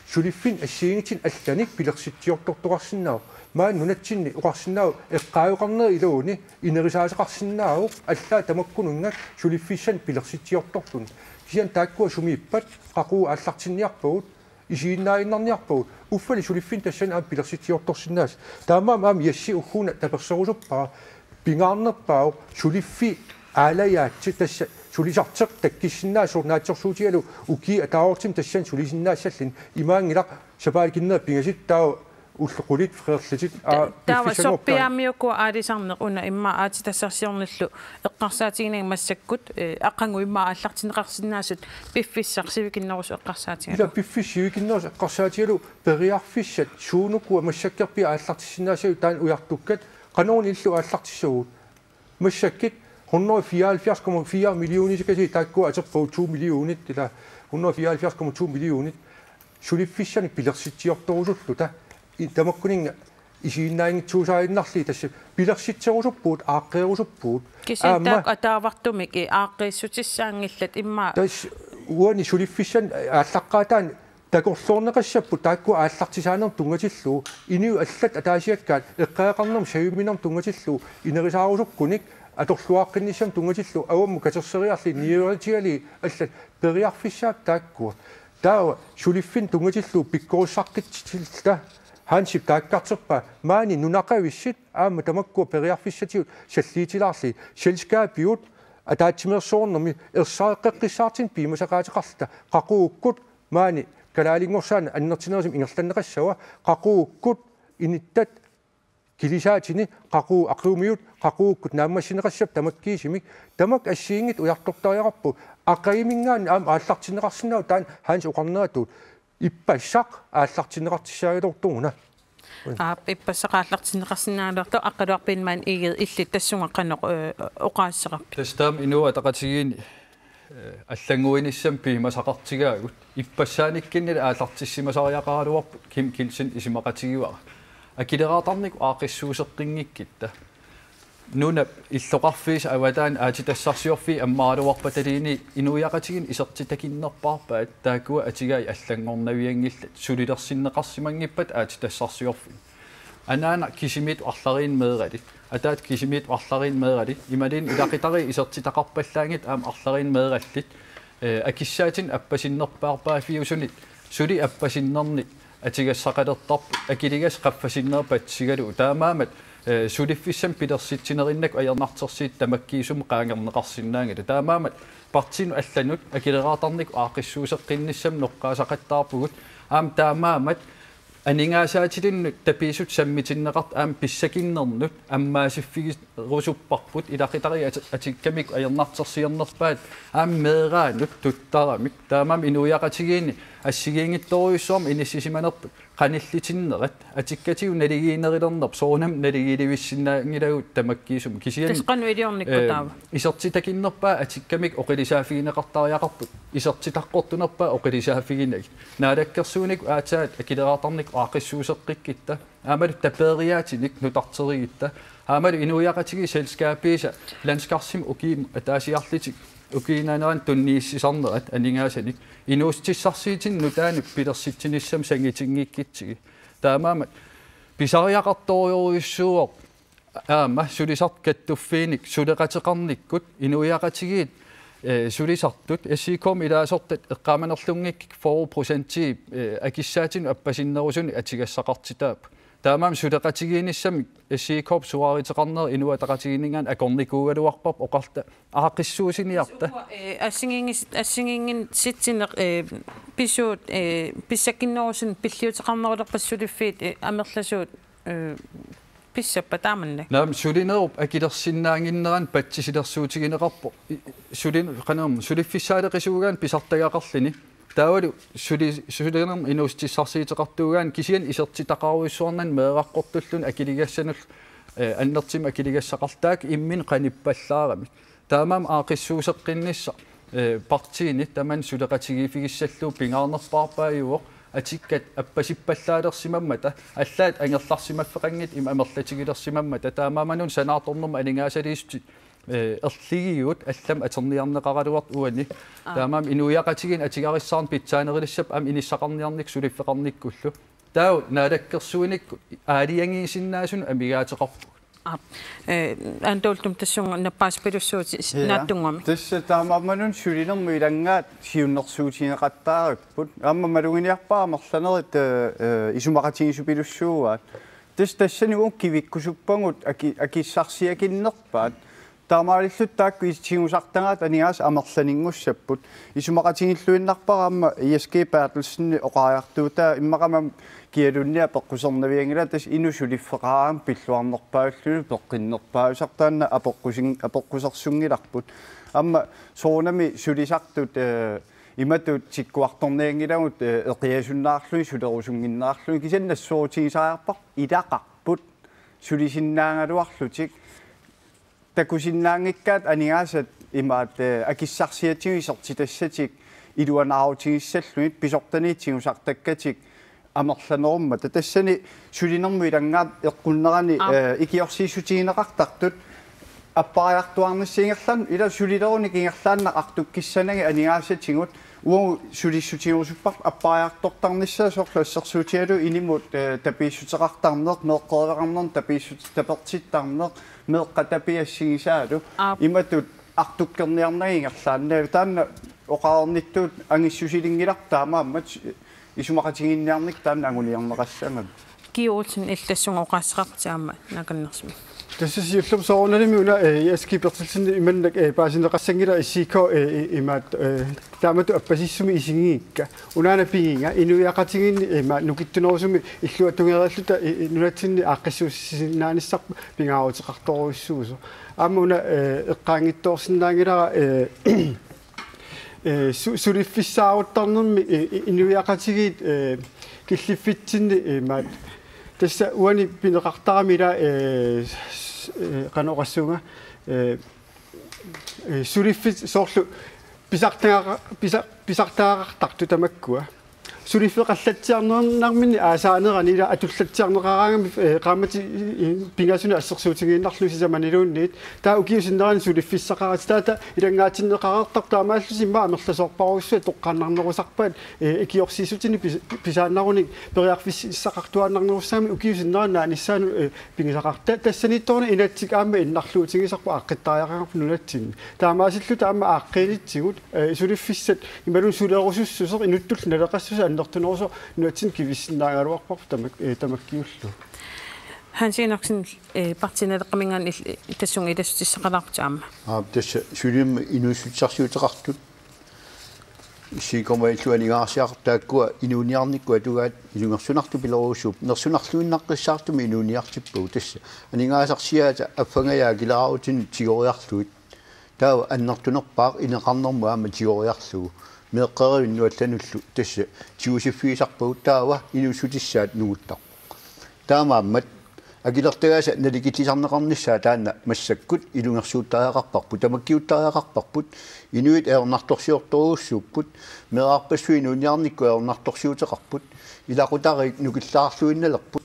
suliffinnik assigiinngitsunik allanik pilersitsiortortoqarsinnaavoq. Maani nunatsinni oqarsinnaavoq eqqaaveqarnerup iluani ineriartortinneqarsinnaavoq allaat tamakkuninnga suliffissanik pilersitsiortorluni. Kisianni taakkua sumiippat, qaqugu aallartinniarpagut, isiginnaaginnarniarpagut, uffali suliffinnik tassani aamma pilersitsiortorsinnaasut. Taamaammat aamma Jessi ugguuna taperserusuppara, pingaarnerpaavoq suliffiit aalajaatsit, tassa sulisartoq takkussinnaasoq naatsorsuutigalugu ukiup ataavartumik tassani sulisinnaassalluni. Imaanngilaq sapaatip akunneri pingasut taava ullut qulit, feriarlutit, aa, ta-, taava piffissanngorupput. Sorpiaamiukua aalisarneq una immaqa aatsitassarsiornerlu eqqarsaatiginagu massakkut, eh, aqagu immaqa aallartinneqarsinnaasut piffissaq sivikinnerusoq eqqarsaatigalugu. Ila piffissaq sivikinnerusoq eqqarsaatigalugu periarfissat suunukua massakkorpiaq aallartissinnaassagit taanna ujartukkat, qanoruna ilillugu aallartissagut? Massakkut hundrede fireoghalvfjerds komma fire millioner, tikasi taakkua atorpagut to millionit, ila hundrede fireoghalvfjerds komma to millionit suliffissanik pilersitsiortorusulluta. I-, tamakkuninnga isiginnaanngitsuusaaginnarlugit tassa pilersitserusuppugut, aaqqeerusuppugut. Kisianni aamma taakku ataavartumik i-, aaqqiissutissaanngillat immaqa. Tassa uani suliffissanik aallaqqaataani takorloorneqassapput taakku aallartisaanermut tunngatillugu, inuit allat ataasiakkaat eqqagaqarnermut saviminermut tunngatillugu, ineriartorusukkunik atorluaqqinnissamut tunngatillugu, avammut katerseriarlugit niuerutigalugit allat periarfissaapput taakkua. Taava suliffinnik tunngatillugu pikkorissaqqitsilluta Hansip taakkarterpaa maani nunaqavissit aamma tamakkua periarfissatigut salliutilaarlugit selskabiuvoq ataatsimeersuarnermi ersareqqeqqissaartunik piumasaqaateqarluta qaqugukkut maani kalaalinngorsaaneq annertunerusumik ingerlanneqassava qaqugukkut inuttat kilisaatini qaqugu aqiumiut qaqugukkut naammassineqassapput tamakkiisumik tamakku assigiinngitsut ujartortariaqarput aqaguminngaanniit aamma aallartinneqarsinnaavoq taanna Hans oqarneratut ippassaq aallartinneqartussaagaluartoq una. Aap, ippassaq aallartinneqarsinnaagaluartoq Aqqaluaq Biilmann Egede illit tassunga qanoq oqaaseqarpit? Tassa taama Inuit Ataqatigiinni allannguinissamut piumasaqartugaagut ippassaanikkut aallartissimasariaqaraluarput Kim Kielsen isumaqatigivara. Akileraartarnikkut aaqqissuusseqqinngikkuttaaq nunap illoqarfiisa avataani aatsitassarsiorfiit ammaraluarpataluunniit inuiaqatigiinni isertitakinnerpaarpaat taakkua atugaat allanngornavianngillat sulilersinneqarsimanngippat aatsitassarsiorfiit. Anaana kisimiittut arlariinneq meeralik, ataata kisimiittut arlariinneq meeralik, imaluunniit ilaqutariit isertitaqarpallaanngitsut aamma arlariinneq meerallit, akissaatinut appasinnerpaarpaaffiusunit suli appasinnernik atugassaqalertarput akiligassat qaffasinnerat patsisigalugu taamaammat suliffissamik pilersitsinerinnakkut ajornartorsiutit tamakkiisumik qaangerneqarsinnaanngillat. Taamaammat partiinut allanut akileraartarnikkut aaqqissuusseqqinnissamut noqqaasaqattaarpugut aamma taamaammat aningaasaatilinnut tapiissut sammitinneqartut aamma pissakinnernut ammaasiffigerusupparput ilaqutariit atikkamik ajornartorsiornerpaat aamma meeraanut tuttaramik taamaammat inuiaqatigiinni assigiinngitsorujussuarmik inissisimanerput qanillitinnerat atukkatigut naligiinnerulernerput soorunami naligiilivissinnaanngilagut tamakkiisumik kisianni tassa qanoq iliornikkut taava isertitakinnerpaaq atikkamik oqilisaaffigineqartariaqarput isertitaqartunerpaaq oqilisaaffiginagit naalakkersuinikkut aatsaat akileraartarnikkut aaqqissuusseqqikkutta aammalu tapeeriaatinik nutarterigutta aammalu inuiaqatigiit selskabiisa Landskarsimik ukiumut ataasiarlutik ukiup ingerlanerani tunniussisarnerat aningaasanik inuussutissarsiutinik nutaanik pilersitsinissamut sangutinngikkutsigu taamaammat pisariaqartorujussuuvoq aamma sulisartut kattuffiinik suleqateqarnikkut inuiaqatigiit sulisartut S I K-mi ilaasortat eqqaamanerlunngikkikka fyrre procentii akissaatinut appasinnerusunik atugassaqartitaapput taamaammat suleqatigiinnissamik S I K-p suaaruteqarnera Inuit Ataqatigiinninngaanniit akornikuugaluarparput oqarluta aaqqissuussiniarta. Assigiinngis assigiinngitsineq pisuut pissakinnerusunik pilliuteqarnerulerpat suliffiit amerlasuut pissappat taamannak. Naamik sulinerup akilersinnaannginnerani patsisilersuutigineqarpoq. Sulin qanerm suliffissaaleqisuugaanni pisartagaqarluni. Taavalu suli sulinermi inuussutissarsiuteqartuugaanni kisianni isertitaqarujussuarnani meeraqqortulluni akiligassanut annertuumik akiligassaqartaaq imminut qanippallaaramik. Taamaammat aaqqissuusseqqinnissaq partiini tamanna suleqatigiiffigissallugu pingaarnerpaarpaajuvoq atikkat appasippallaalersimammata allaat angerlarsimaffeqanngitsut ima amerlatigilersimammata taamaammat una sanaartornermut aningaasaliissutit erligigut allamik atorniarneqaraluartut uani taamaammat inuiaqatigiinni atugarissaarneq pitsaanerulissappat aamma inissaqarniarnikkut suliffeqarnikkullu taava naalakkersuinikkut aalajangiisinnaasunut amigaateqarpugut. Aap. Antuultum tassunga nappaasipilussuutit naatsunnguamik. Tassa taamaammat una sulinermut ilanngaat siunnersuutigineqattaarparput. Aamma maluginiarpara amerlanerit isumaqatigiissupilussuuaat. Tassa tassani uku kivikkusuppagut akissarsiakinnerpaat. Taamaalillutik taakku tigusartagaat aningaasat amerlaninngussapput. Isumaqatigiilluinnarpara aamma I S G Berthelsen oqariartuutaa immaqa aamma kialunniaq peqqusernavianngilaa tassa inuk suliffeqaraangat pilluarnerpaajulluni peqqinnerpaajusarput taanna apeqqusin apeqqusersunngilarput. Aamma soorunami sulisartut imatut tikkuartornianngilagut eqiasunnaarlugit sulerusunnginnerarlugit kisianni nassuerutigisariaqarparput ilaqarput sulisinnaagaluarlutik takusinnaanngikkaat aningaasat imaat akissarsiatigut isertitassatik iluanaarutigissallugit pisortanit tigusartakkatik amerlanerummata tassani sulinermut ilanngaat eqqunnerani ikiorsiissutigineqartartut appariartuaarnissaq ingerlaannaq ila sulilerunik ingerlaannaq artukkissanagit aningaasatigut uagut sulissutigerusupparput appariartortarnissaa soorlu assersuutigalugu inimut tapiissuteqartarneq meeqqeriveqarnermut tapiissut tapertittarneq meeqqat tapiit assigisaalu imatut artukkerniarnagit ingerlaannaq taanna Oqarnittut angissusilinngilarput, taamaammat isumaqatigiinniarneq taanna anguniarneqassaaq. Kiuutin illassunga oqaaseqarputit aamma nakannersumi. Tassa siullermik soorunalimi una, eh, S G Berthelsen imannak, eh, paasineqassanngilaq S I K, eh, i-, imaat, eh, taamatut appasissumik isigigaanni. Unaana pigiga inuiaqatigiinni, eh, ima nukittunerusumik illuatungeriilluta, eh, eh, nunatsinni aaqqissuussisinnaanissarput pingaaruteqartorujussuusoq. Aamma una, eh, eqqaanngitsoorsinnaanngilara, eh, eh, su-, suliffissaaruttarnermi, eh, eh, inuiaqatigiit, eh, killiffitsinni, eh, imaat. Tassa uani pineqartarami ila, eh, s-, eh, qanoq oqassuunga, eh, eh, suliffik soorlu pisartagara-, pisa-, pisartagaqartartut tamakkua. Suliffeqallatsiarnerminni aasaanerani ila atullatsiarneqaraangami, eh, qaammatit, eh, pingasunut assersuutigiinnarlugu sisamaniluunniit. Taava ukiup sinnerani suliffissaqaratik, taava ilanngaatsinneqareertarput taamaallusi immaqa amerlasoorparujussuit toqqaannarnerusarpaat, eh, ikiorsiissutinik pis-, pisaannarunik periarfissaqartuaannarnerussaammat ukiup sinnerani naanissaanut, eh, pigisaqartarput. Tassaniittoruna inatsit aamma innarluutigisarput aaqqittariaqarput nunatsinni. Taamaasilluta aamma aaqqiinitsigut, eh, suliffissat imaluunniit sulerusussuseq inuttullu naleqassuseq annertunerusoq nunatsinni kivissinnaagaluarparput tamak-, eh, tamakkiullugu. Hans Enoksen, eh, Partii Naleqqaminngaanniit il-, tassunga ilassutissaqalaarputit aamma. Aap, tassa sulinermi inuussutissarsiuteqartut S I K-mut illuannigaarsiaq taakkua inuuniarnikkut atugaat ilungersunartut pilerujussuupput, nersunarluinnaqqissaartumik inuuniartippagut, tassa aningaasarsiaata affangajaa akileraarutinik tigoriarlugit. Taava annertunerpaaq ineqarnermut aamma tigoriarlugu. Meeqqerivinni allanullu tassa tigusiffigisarpagut, taava inuussutissaat nunguttarpoq. Taamaammat akilertagaasa nalikillisarneqarnissaa taanna massakkut ilungersuuttariaqarparput, tamakkiuttariaqarparput, inuit ajornartorsiortorujussuupput, meerarpassuit inuuniarnikkut ajornartorsiuteqarput, ilaqutariit nukillaarluinnalerput,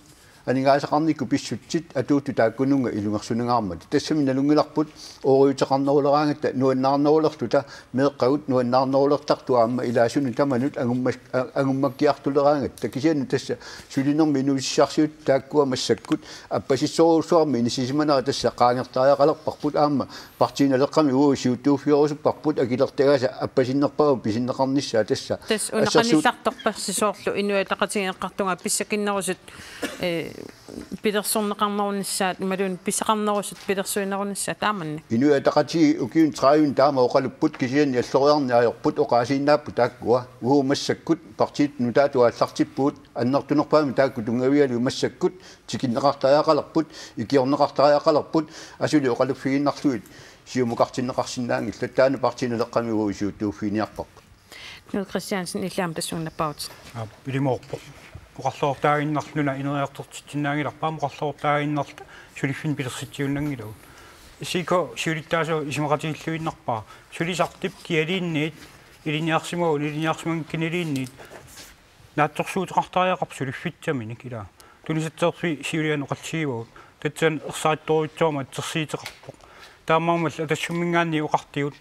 aningaasaqarnikkut pissutsit atuuttut taakkununnga ilungersunangaarmata. Tassami nalunngilarput ooriuteqarneruleraangatta nuannaarnerulerluta, meeqqagut nuannaarnerulertartut aamma ilaasunut tamanut angummas-, a-, angummakkiartuleraangatta. Kisianni tassa sulinermi inuussutissarsiutit taakkua massakkut appasissorujussuarmik inissisimanera tassa qaangertariaqalerparput, aamma Partii Naleqqami uagut siuttuuffigerusupparput akilertagaasa appasinnerpaamik pisinneqarnissaa tassa. Tassa assersuut- uneqanillartorpassi soorlu Inuit Ataqatigiinneqartunga pissakinnerusut, eh, pilersorneqarnerunissaat imaluunniit pisaqarnerusut pilersuinerunissaat taamannak. Inuit Ataqatigiit ukiuni tredive taama oqalupput, kisianni alloriarneq ajorput, oqaasiinnaapput taakkua. Uagut massakkut partiit nutaatut aallartippugut, annertunerpaamik taakku tunngavigalugit massakkut tikinneqartariaqalerput, ikiorneqartariaqalerput, asuli oqaluffigiinnarlugit siumukartinneqarsinnaanngillat, taanna Partii Naleqqami uagut siuttuuffiiniarparput. Knud Kristiansen, illit aamma tassunga nappaavutit. Aap, ilimoorpoq. Oqarluartaaginnarluna ineriartortitsinnaanngilarput, aamma oqarluartaaginnarluta suliffinni pilersitsiunnanngilagut. S I K siulittaasuat isumaqatigilluinnarpara. Sulisartut kialiinniit ilinniarsimaguni, ilinniarsimanngikkunniluunniit naatsorsuuteqartariaqarput suliffissaminik, ilaa. Tunisatserfik siuliani oqallisigivagut. Tassani ersarittorujussuarmik atsersuuteqarpoq. Taamaammallu Atassumminngaanniit oqartigut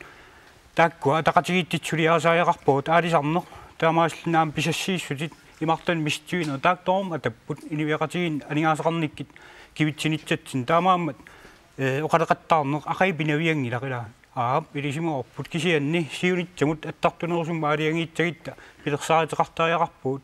taakkua ataqatigiittut suliarisariaqarpagut, aalisarneq, taamaasillutik aamma pisassiissutit, imartani misitsivineq, taakku tamarmik atapput inuiaqatigiinni aningaasaqarnikkut kivitsinissatsinnik. Taamaammat, eh, oqaloqattaarneq aqagu pinavianngilaq, ilaa. Aap, ilisimavarput, kisianni siunissami attartunerusumik aalajangiissagutta pilersaaruteqartariaqarpugut.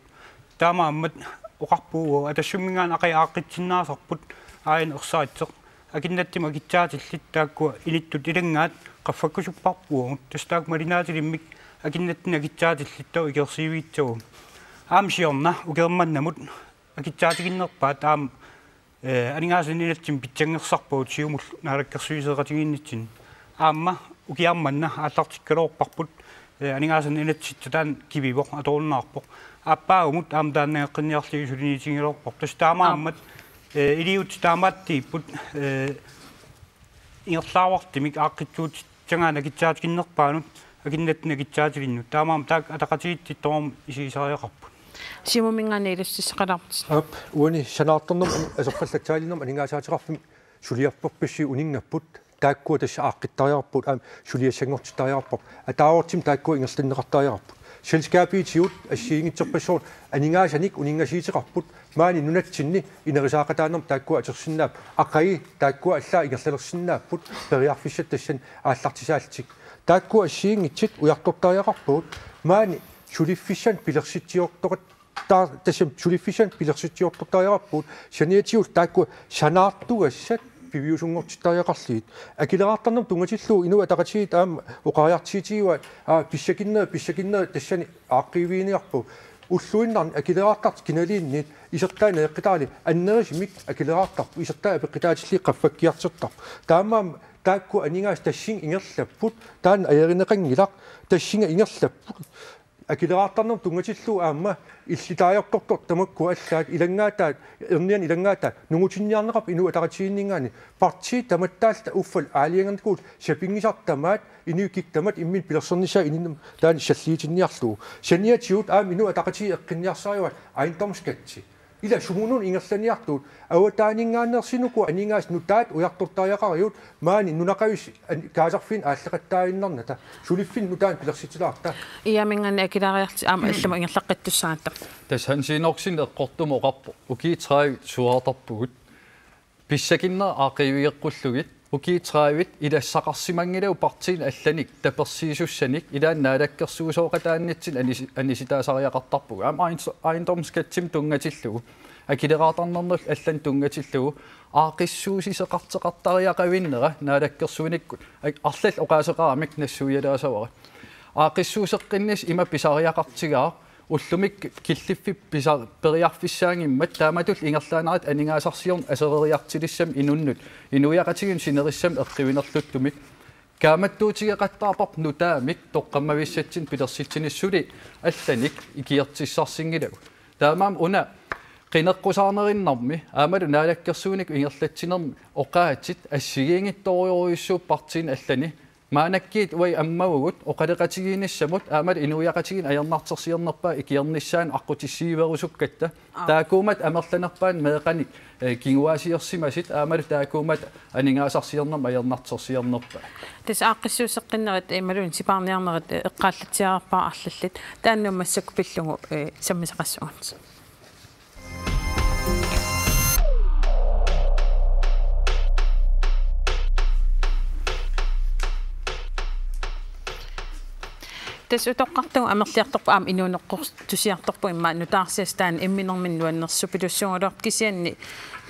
Taamaammat oqarpugut Atassumminngaanniit aqagu aaqqissinnaasarput aajuna ersarissoq. Akunnattumik akitsaatillit taakkua inuttut ilanngaat qaffakkusupparput uagut. Tassa taakku malunnaatilimmik akunnattunik akitsaatillit taakku ikersiivigissavagut. Aamma siorna ukiormannamut akitsaatiginnerpaat aamma, eh, aningaasanut inatsimmi pitsanngorsarpagut Siumullu naalakkersuisoqatigiinnitsinni. Aamma ukiarmanna aallartikkaluarparput, eh, aningaasanut inatsisittoq taanna kivivoq, atorunnaarpoq. Aappaagumut aamma taanna nangeqqinniarlugu suliniutigigaluarparput. Tassa taamaammat, eh, iliuutsit taamaattuupput, eh, ingerlaavartumik aaqqissuussagaanni akitsaatiginnerpaanut, akunnattunik akitsaatilinnut. Taamaammat taakku ataqatigiittut tamarmik isigisariaqarput. Siumumminngaanniit ilassutissaqalaarputit. Aap, uani sanaartornermut aserfallatsaaliinermut aningaasaateqarfimmi suliartorpassuit uninngapput, taakkua tassa aaqqittariaqarput, aamma suliassanngortittariaqarput, ataavartumik taakkua ingerlanneqartariaqarput. Selskabiutigut assigiinngitsorpassuarnut aningaasanik uninngassiuteqarput, maani nunatsinni ineriartortitaanermut taakkua atorsinnaapput, aqagu taakkua allaat ingerlalersinnaapput, periarfissat tassani aallartisaallutik. Taakku assigiinngitsut ujartortariaqarpagut, maani suliffissanik pilersitsiortoqat-, taa-, tassami suliffissanik pilersitsiortortariaqarpagut, saniatigut taakku sanaartugassat piviusunngortittariaqarlugit. Akileraartarnermut tunngatillugu Inuit Ataqatigiit aamma oqariartuutigivaat, aa, pissakinnerit, pissakinnerit tassani aaqqiiviginiarpagut. Ulluinnarni akileraartartut kinaluunniit isertaanni apeqqutaali annerusumik akileraartarput, isertaat apeqqutaatillugit qaffakkiartortarput. Taamaammat taakku aningaasat tassani ingerlapput, taanna ajorineqanngilaq, tassunga ingerlapput. Akileraartarnermut tunngatillugu aamma illutaajortortoq tamakku allaat ilanngaataat, ernianik ilanngaataat, nungutinniarneqarput Inuit Ataqatigiinninngaanniit. Partiit tamattaalluta uffa aalajangernikuulluta sapinngisartut tamaat, inuit kikkut tamat imminnut pilersornissaat ininni taanna salliutinniarlugu. Saniatigut aamma Inuit Ataqatigiit eqqunniarsarivaat ejendomsskatti. Ila sumunut ingerlaniartugut, avataaninngaanneersunik uku aningaasat nutaat ujartortariaqarigut, maani nunaqavissut an-, kaasarfinnut aallaqattaaginnarnata, suliffinnut nutaanik pilersitsulaarta. Iamingani akileriarlutit aamma allamut ingerlaqqittussaagatta. Tassa Hans Enoksen eqqortumut oqarpoq: Ukiut tredive suaartarpugut. Pissakinnerit aaqqiivigeqqullugit, ukiut tredive ilassaqarsimanngilagut partiinit allanik tapersiisussanik, ilaanni naalakkersuisooqataannitsinni anisi-, anisitaasariaqartarpugut. Aamma ejens-, ejendomsskattimut tunngatillugu, akileraartarnermut allanut tunngatillugu, aaqqissuussuseqartoqartariaqavinnera naalakkersuinikkut, a-, arlallit oqaaseqaramik nassuialaasavara. Aaqqissuusseqqinnissaq ima pisariaqartigaaq, ullumikkut killiffik pisa-, periarfissaanngimmat taamatullu ingerlaannaq aningaasarsiorneq asereriartulissamik inunnut inuiaqatigiinnut sinerissami eqquinerluttumik. Kaammattuutigeqattaarparput nutaamik toqqammavissatsinnut pilersitsinissamut suli allanik ikiortissarsinngilagut. Taamaammat una qineqqusaarnerinnarmi aammalu naalakkersuinikkut ingerlatsinermi oqaatsit assigiinngitsorujussuupput partiinit allanit. Maannakkut uagut ammavugut oqaloqatigiinnissamut aammalu inuiaqatigiinni ajornartorsiornerpaat ikiornissaanut aqqutissiuerusukkatta. Aa. Taakkuummata amerlanerpaanut meeqqanik, eh, kinguaasiorsimasut aammalu taakkuummata aningaasarsiornermut ajornartorsiornerpaat. Tassa aaqqissuusseqqinnerit, eh, imaluunniit sipaarniarnerit, eh, eqqaallatsiarpaa arlallit. Taanna massakkut pillugu, eh, sammisaqassagut. Tassa utoqqartagut amerliartorput aamma inuuneqqortusiartorput immaqa nutaarsiassat taanna imminerminni nuannersupilussuugaluarpoq kisianni,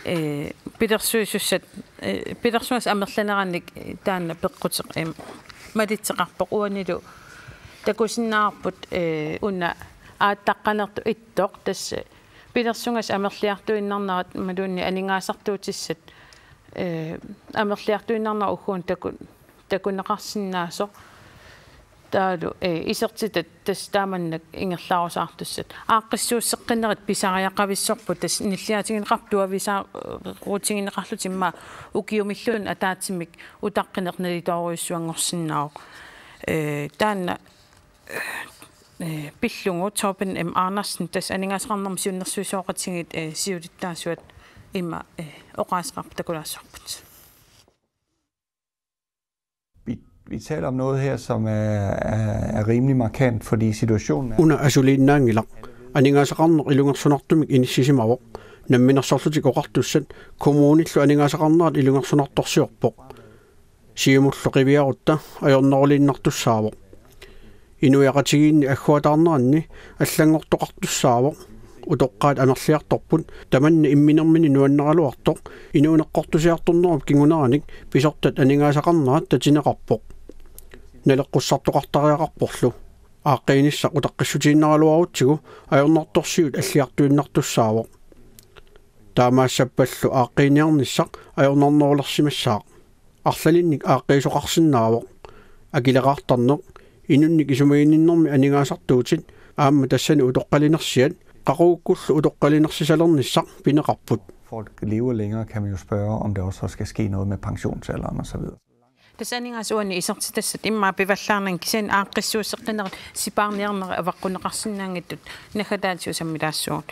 eh, pilersuisussat, eh, pilersugassat amerlanerannik taanna peqquteq, eh, malitseqarpoq uanilu takusinnaavarput, eh, una aattaqqanertut ittoq tassa pilersugassat amerliartuinnarnerat imaluunniit aningaasartuutissat, eh, amerliartuinnarnerat ugguuna taku-, takuneqarsinnaasoq. Taavalu, eh, isertitat tassa taamannak ingerlaarusaartussat. Aaqqissuusseqqinnerit pisariaqavissorput tassa nilliatigineqartut tuavisaarutigineqarlutik immaqa ukiumilluunniit ataatsimik utaqqineq nalitoorujussuanngorsinnaavoq. Eh, taanna, eh, pillugu Torben M. Andersen, tassa aningaasaqarnermut siunnersuisoqatigiit, eh, siulittaasuat ima, eh, oqaaseqarpoq, takulaassavarput. Vi, vi taler om noget her, som er, er, er rimelig markant, fordi situationen er... Una asuliinnaanngilaq. Aningaasaqarneq ilungersunartumik inissisimavoq. Namminersorlutik oqartussat kommunillu aningaasaqarnerat ilungersunartorsiorpoq. Siumullu qiviarutta ajorneruliinnartussaavoq. Inuiaqatigiinni agguataarneranni allanngortoqartussaavoq. Utoqqaat amerliartorput tamanna imminermini nuanneraluartoq inuuneqqortusiartornerup kinguneranik pisortat aningaasaqarnerat tatineqarpoq. Naleqqussartoqartariaqarporlu. Aaqqiinissaq utaqqissutiinnaraluarutsigu ajornartorsiut alliartuinnartussaavoq. Taamaassappallu aaqqiiniarnissaq ajornarnerulersimassaaq. Arlalinnik aaqqiisoqarsinnaavoq. Akileraartarneq, inunnik isumaginninnermi aningaasartuutit aamma tassani utoqqalinersiat, qaqugukkullu utoqqalinersisalernissaq pineqarput. Folk lever længere, kan man jo spørge, om der også så skal ske noget med pensionsalderen og så videre. Tassa aningaasat uani isertitassat immaqa pivallaarnagit kisianni aaqqissuusseqqinnerit sipaarniarnerit avaqqunneqarsinnaanngitsut naggataatigut sammilaassuugut.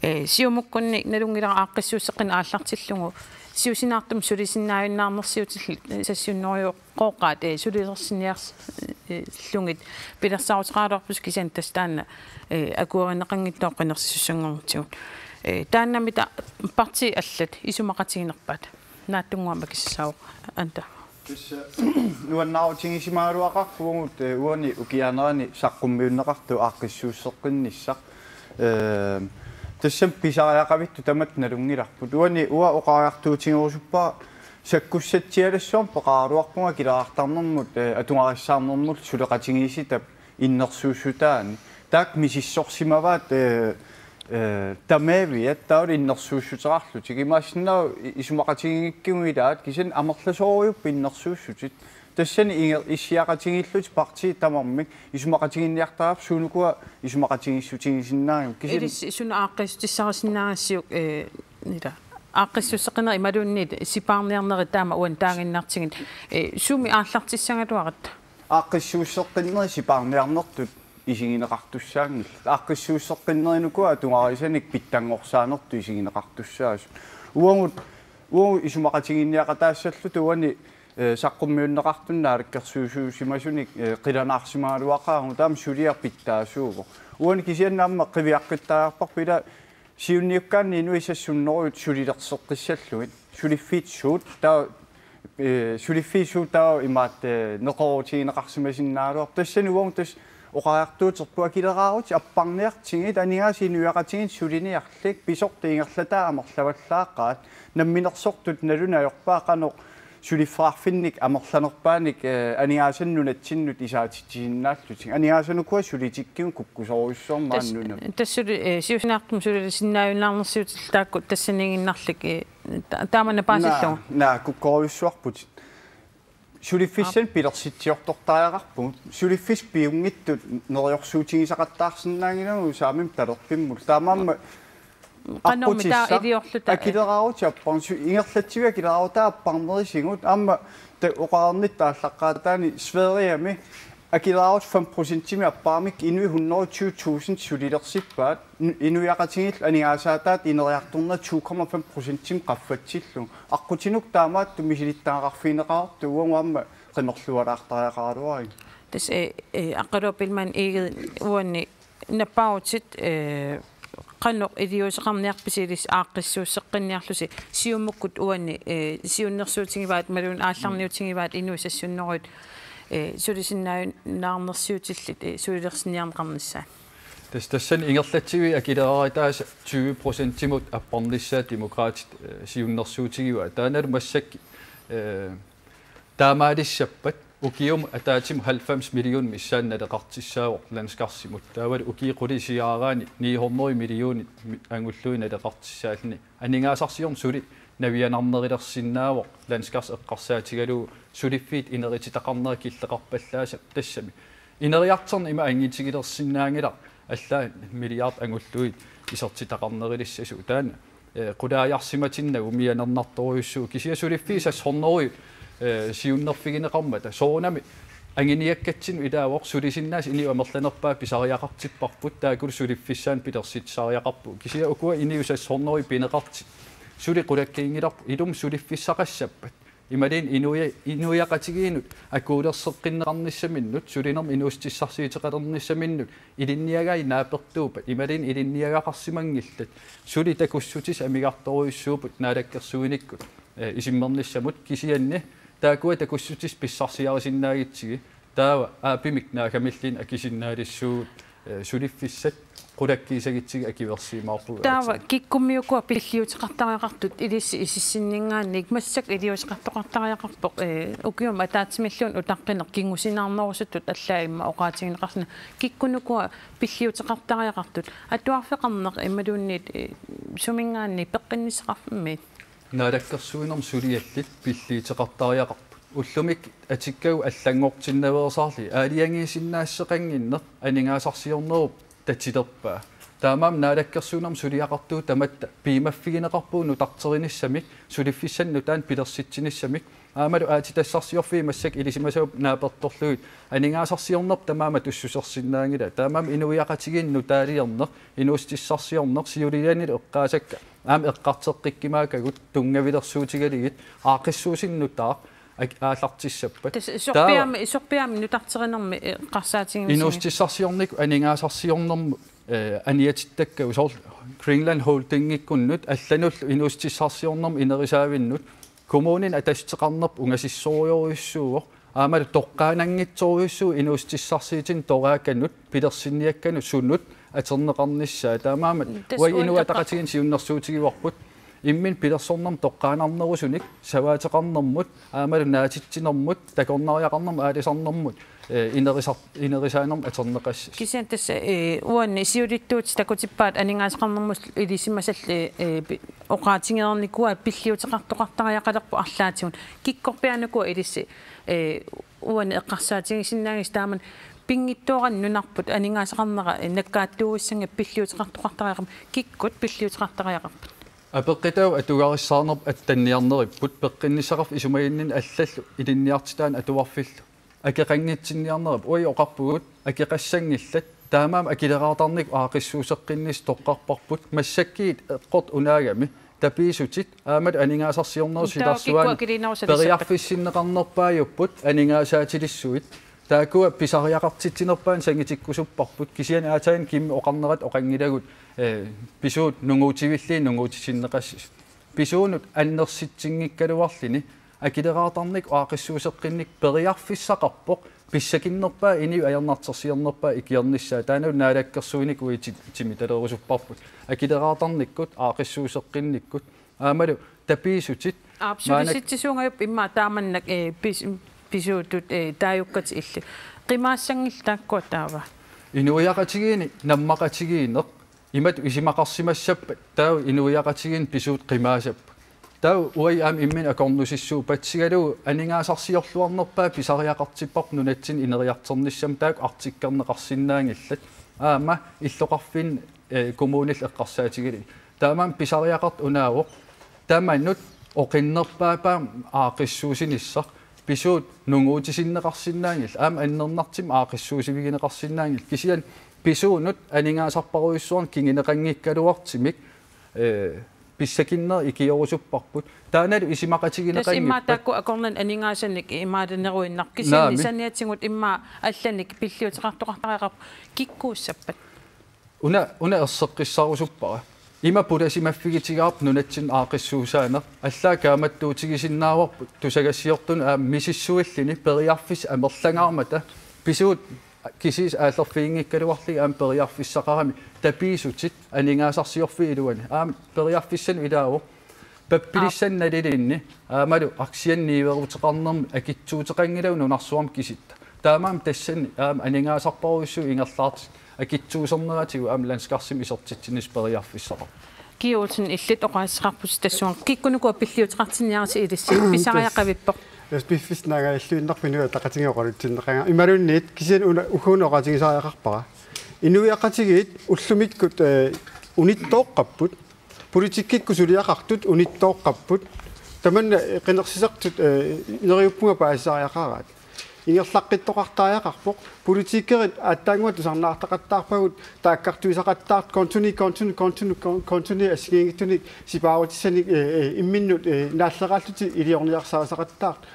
Eh, Siumukkunni nalunngilara aaqqissuusseqqinneq aallartillugu siusinaartumik sulisinnaajunnaarnersiutillit, eh, sassunnerujoqqooqaat, eh, sulilersinniarlugit pilersaaruteqaraluarpusi kisianni tassa taanna, eh, akuerineqanngitsoq qinersisussanngortigut. Eh, taannami ta-, partiit allat isumaqatiginerpaat. Naatsunnguamik akissaavoq, Anda. Nuannaarutigisimagaluaqarpugut, eh, uani ukiaanerani saqqummiunneqartoq aaqqissuusseqqinnissaq. Eh, tassami pisariaqavittut tamatta nalunngilarput. Uani uanga oqariartuutigerusuppara sakkussatsialassuarmik peqaraluarpunga akileraartarnermut, eh, atugarissaarnermut suleqatigiissitap innersuussutaani. Taakku misissorsimavaat, eh, eh, tamaaviat taavalu innersuussuteqarlutik. Imaassinnaavoq i-, isumaqatigiinngikkigut ilaat kisianni amerlasoorujuppoq innersuussutit. Tassani inger-, issiaqatigiillutik partiit tamarmik isumaqatigiinniartariaqarput suunukua isumaqatigiissutigisinnaagami. Kisianni ilissi suna aaqqissuussutissarisinnaagissiuk, eh, ila. Aaqqissuusseqqinerit imaluunniit sipaarniarnerit taama uani taaginnartigit, eh, sumi aallartissagaluaratta? Aaqqissuusseqqinneri sipaarniarnertut isigineqartussaanngillat. Aaqqissuusseqqinnerinukua atugarisanik pitsanngorsaanertut isigineqartussaasut. Uagut, uagut isumaqatigiinniaqataassalluta uani, eh, saqqummiunneqartunik naalakkersuisuusimasunik, eh, qilanaarsimagaluaqaagut, taama suliaq pitsaasuuvoq. Uani kisianni aamma qiviaqqittariaqarparput ila siunniukkaanni inuit seks hundrede sulilerseqqissallugit. Suliffiit suut, taava, eh, suliffiit suut taava imaattoq, eh, neqeroorutigineqarsimasinnaagaluarput. Tassani uagut tassa oqariartuuterput akileraarutit apparniartigit, aningaasat inuiaqatigiinni suliniarlik, pisortat ingerlataa amerlavallaaqaat, namminersortut nalunaarpaa qanoq suliffeqarfinnik amerlanerpaanik, eh, aningaasanik nunatsinnut isaatitsisinnaallutik. Aningaasanukua sulitikkigut kukkusorujussuarmik maani nunami. Tassuli, eh, siusinaartumik sulilisinnaajunnarnersiutillit taakku tassaniiginnarlik, eh, ta-, taama napaasillugu. Naa, naa, kukkorujussuarputit. Suliffissanik pilersitsiortortariaqarpugut. Suliffissat piunngitsut neriorsuutigisaqattaarsinnaanngilagut saamimik talerpimmullu. Taamaammat qanormi taava iliorluta, eh, akileraarutit apparnerit, ingerlatsivik akileraarutaa apparnerisigut. Aamma ta-, oqarnitta aallaqqaataani Sverigemi akileraarutit fem procentimik apparamik inuit hundrede tyve tusind sulilersippaat. Nu-, inuiaqatigiit aningaasaataat ineriartornerat to komma fem procentimik qaffatsillugu. Aqqutinuku taamaattut misilittagaqarfigineqartut uagut aamma qimerlualaartariaqaraluarigut. Tassa, eh, eh, Aqqaluaq Biilmann Egede uani nappaarutit, eh, qanoq iliuuseqarniarpisi ilissi aaqqissuusseqqinniarlusi Siumukkut uani, eh, siunnersuutigivaat imaluunniit aallarniutigivaat inuit seks hundrede, eh, sulisinnaajunnaarnersiutillit, eh, sulilersinniarneqarnissaat. Tassa tassani ingerlatsiviit akileraarutaasa tyve procentimut apparnissaat Demokraatit, eh, siunnersuutigivaat. Taannalu massakkut, eh, taamaalissappat ukiumut ataatsimut halvfems million missaani naleqartussaavoq landskarsimut. Taavalu ukiut qulit siaaraanni ni hundrede millionit mi-, angullugit naleqartussaalluni. Aningaasarsiorneq suli navianarnerulersinnaavoq landskars eqqarsaatigalugu suliffiit inerititaqarnerat killeqarpallaassapput tassami. Ineriartorneq ima anngutigilersinnaanngilaq allaat milliard angullugit isertitaqarnerulissasoq taanna. Eh, qulaajarsimatinnagu mianernartorujussuuvoq kisianni suliffiit seks hundrede, eh, siunnerfigineqarmata soorunami anguniakkatsinnut ilaavoq sulisinnaasut inuit amerlanerpaat pisariaqartipparput taakkulu suliffissaannik pilersitsisariaqarpugut. Kisianni ukua inuit seks hundrede pineqartut suli qulakkiinngilarput ilumut suliffissaqassappat. Imaluunniit inuia-, inuiaqatigiinnut akuulerseqqinneqarnissaminnut, sulinermik inuussutissarsiuteqalernissaminnut, ilinniagaat naapertuuppat, imaluunniit ilinniagaqarsimanngillat, suli takussutissat amigartorujussuupput naalakkersuinikkut, eh, isummernissamut kisianni, taakkua takussutissat pissarsiarisinnaagutsigit, taava aapimik naaggamilluunniit akisinnaalissuugut, eh, suliffissat qulakkiissagutsigit akuersiimaarpugut. Taava kikkummiukua pilliuteqartariaqartut ilissi isissinninngaanniit massakkut iliuuseqartoqartariaqarpoq, eh, ukiumut ataatsimilluunniit utaqqineq kingusinaarnerusutut allaat immaqa oqaatigineqarluni. Kikkunukua pilliuteqartariaqartut atuarfeqarneq imaluunniit, eh, suminngaanniit peqqinnissaqarfimmiit? Naalakkersuinermi suliallit pilliuteqartariaqarput. Ullumikkut atikkagut allanngortinnaveersaarlugit aalajangiisinnaassuseqannginneq aningaasarsiornerup tatilerpaa. Taamaammat naalakkersuinermi suliaqartugut tamatta piumaffigineqarpugut nutarterinissamik, suliffissanik nutaanik pilersitsinissamik, aammalu aatsitassarsiorfiit massakkut ilisimasavut naapertorlugit aningaasarsiornerput tamaat matussusersinnaanngilaa. Taamaammat inuiaqatigiinni nutaaliorneq, inuussutissarsiorneq, siulianilu eqqaasakka aamma eqqartoqqikkumaakkagut tunngavilersuutigalugit aaqqissuussineq nutaaq ak-, aallartissappat. Tassa sorpiaami, taava sorpiaami nutarterinermi, eh, eqqarsaatiginngisaanngilatit. Inuussutissarsiornikkut aningaasarsiornermut, eh, aniatittakkagut soorlu Greenland Holdingikkunnut allanullu inuussutissarsiornermut inerisaavinnut kommunini atassuteqarnerput ungasissorujorujussuuvoq. Aammalu toqqaannanngitsorujussuuvoq inuussutissarsiutinut toraakkanut, pilersinniakkanut sunut atorneqarnissaat. Taamaammat uagut Inuit Ataqatigiinni siunnersuutigivarput imminut pilersornermut toqqaannarnerusunik, savaateqarnermut, aammalu naatitsinermut, takornariaqarnermut, aalisarnermut, eh, inerisar-, inerisaanermut atorneqassasoq. Kisianni tassa, eh, uani siulittuutit takutippaat aningaasaqarnermut ilisimasallu, eh, eh, pi-, oqaatigereernikuuaat pilliuteqartoqartariaqalerpoq arlaatigut. Kikkorpiaanukua ilissi, eh, uani eqqarsaatigisinnaagitsi taama pinngitsoorani nunarput aningaasaqarnera, eh, nakkaattuuissanngitsoq pilliuteqartoqartariaqarmat, kikkut pilliuteqartariaqarput? Apeqqutaavoq atugarissaarnerput attanniarneripput, peqqinnissaqarfik isumaginninneq allallu ilinniartitaaneq atuarfillu akeqanngitsinniarneripput. Uagut oqarpugut akeqassanngillat, taamaammat akileraartarnikkut aaqqissuusseqqinnissaq toqqarparput, massakkut eqqortut unaagami tapiissutit aammalu aningaasarsiornerup silarsuani periarfissinneqarnerpaajupput aningaasaatilissuit. Taakkua pisariaqartitsinerpaat sangitikkusupparput, kisianni aatsaat kimmik oqarnerat oqanngilagut, eh, pisuut nunguutivillugit nunguutisinneqassasut. Pisuunut annersitsinngikkaluarluni akileraartarnikkut aaqqissuusseqqinnikkut periarfissaqarpoq, pissakinnerpaaq inuit ajornartorsiornerpaat ikiornissaat, taannalu naalakkersuinikkut uagut ti-, timitalerusuppara. Akileraartarnikkut, aaqqissuusseqqinnikkut, aammalu tapiissutit. Aap, maanna sulisitsisuugaluarpoq immaqa taamannak, eh, pis-, pisuutut, eh, taajukkatit illit. Qimaassanngillat taakkua taava? Inuiaqatigiinni nammaqatigiinneq imatut isumaqarsimassappat taava inuiaqatigiinni pisuut qimaassapput. Taava uagut aamma imminut akornusissuup patsigalugu aningaasarsiorluarnerpaat pisariaqartipparput nunatsinni ineriartornissamut, taakku artikkerneqarsinnaanngillat. Aamma illoqarfinni, eh, kommunillu eqqarsaatigalugit. Taamaammat pisariaqartoq unaavoq tamanut oqinnerpaapaa aaqqissuussinissaq, pisuut nunguutisinneqarsinnaanngillat, aamma annernartumik aaqqissuussivigineqarsinnaanngillat. Kisianni pisuunut aningaasarparujussuarnik kinguneqanngikkaluartumik, eh, pissakinnerit ikiorusupparput. Taannalu isumaqatigineqanngippat. Tassa immaqa taakku akornanni aningaasanik imaalineruinnarput. Kisianni Naamik. Saniatigut immaqa allanik pilliuteqartoqartariaqarpoq, kikkuussappat? Una, una erseqqissarusuppara. Ima pulasimaffigitigaarput nunatsinni aaqqissuussaaneq. Allaat kaammattuutigisinnaavarput tusagassiortunut aamma misissuilluni periarfissat amerlangaarmata. Pisuut kisiisa aallerfiginngikkaluarlugit aamma periarfissaqarami tapiissutit aningaasarsiorfiup iluani. Aamma periarfissanut ilaavoq pappilissanik nalilinnik aammalu aksianik niueruteqarnermik akitsuuteqanngilagut nunarsuarmi kisitta. Taamaammat tassani aamma aningaasarparujussuit ingerlaartut akitsuuserneratigut aamma landskarsimi isertitsinissamut periarfissaqarpoq. Kiuutin, illit oqaaseqarputit tassunga, kikkunuku pilliuteqartinniarisi ilissi? Pisariaqavippoq. Tassa piffissaq naangajalluinnarpoq Inuit Ataqatigiit oqalutsinneqanngilaq. Imaluunniit kisianni una uku una oqaatigisariaqarpara. Inuiaqatigiit ullumikkut, eh, unittooqqapput. Politikkikkut suliaqartut unittooqqapput. Tamanna, eh, qinersisartut, eh, neriuppunga paasisariaqaraat. Ingerlaqqittoqartariaqarpoq. Politikerit aatsaannguaq tusarnaartaqattaarpagut taakkartuisaqattaartut kontoni, kontoni, kontoni, kon-, kontoni assigiinngitsunik sipaarutissanik, eh, eh, imminnut, eh, naalleraallutik iliorniarsarisaqattaartut.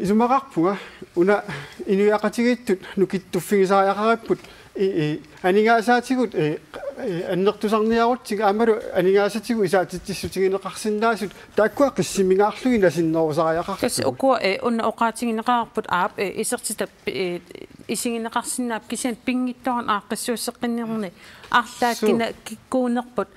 Isumaqarpunga una inuiaqatigiittut nukittuffigisariaqaripput, i, i, aningaasaatigut, eh, eh, annertusarniarutsigit aammalu aningaasatigut isaatitsissutigineqarsinnaasut taakkua qissimmingaarlugit nasinnerusariaqarput. Tassa ukua, eh, una oqaatigineqarput aap, eh, isertitap, eh, isigineqarsinnaapput, kisianni pinngitsoorani aaqqissuusseqqinnerni arlaat Suu. Kina kikkuunerput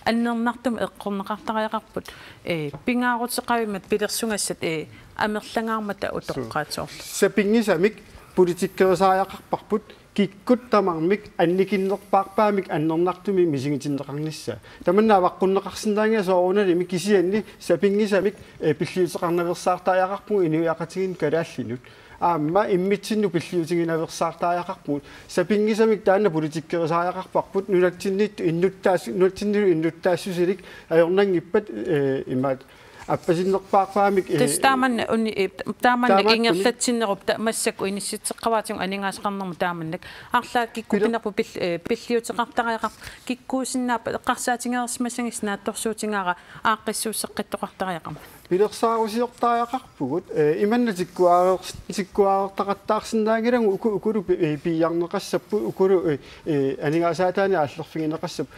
annernartumik eqqorneqartariaqarput, eh, pingaaruteqavimmat pilersugassat, eh, amerlangaarmata Suu. Utoqqaat soorlu. Sapinngisamik politikkerisariaqarparput, kikkut tamarmik annikinnerpaarpaamik annernartumik misigitinneqarnissaa. Tamanna avaqqunneqarsinnaanngilaq soorunalimi, kisianni sapinngisamik, eh, pilliuteqarnaveersaartariaqarpugut inuiaqatigiinnut kalaallinut. Aamma immitsinnut pilliutiginaveersaartariaqarpugut. Sapinngisamik taanna politikkerisariaqarparput, nunatsinniittut innuttaas-, nunatsinnilu innuttaassusilik ajornanngippat, eh, imaat appasinnerpaarpaamik, eh, Tassa taamannak uni-, eh, taamannak taamaattumik ingerlatsinnerup ta-, massakkut inissitseqqavaatigut aningaasaqarnermut taamannak. Arlaat kikkut Pila- pinerput pil-, eh, pilliuteqartariaqarput, kikkuusinnaappat eqqarsaatigereersimassagisi naatsorsuutigaara aaqqissuusseqqittoqartariaqarmat. Pilersaarusiortariaqarpugut, eh, imanna tikkuareer-, tikkuareertaqattaarsinnaanngilagut uku-, ukulu pi-, eh, piiarneqassapput, ukulu, eh, eh, aningaasaataanik aallerfigineqassapput.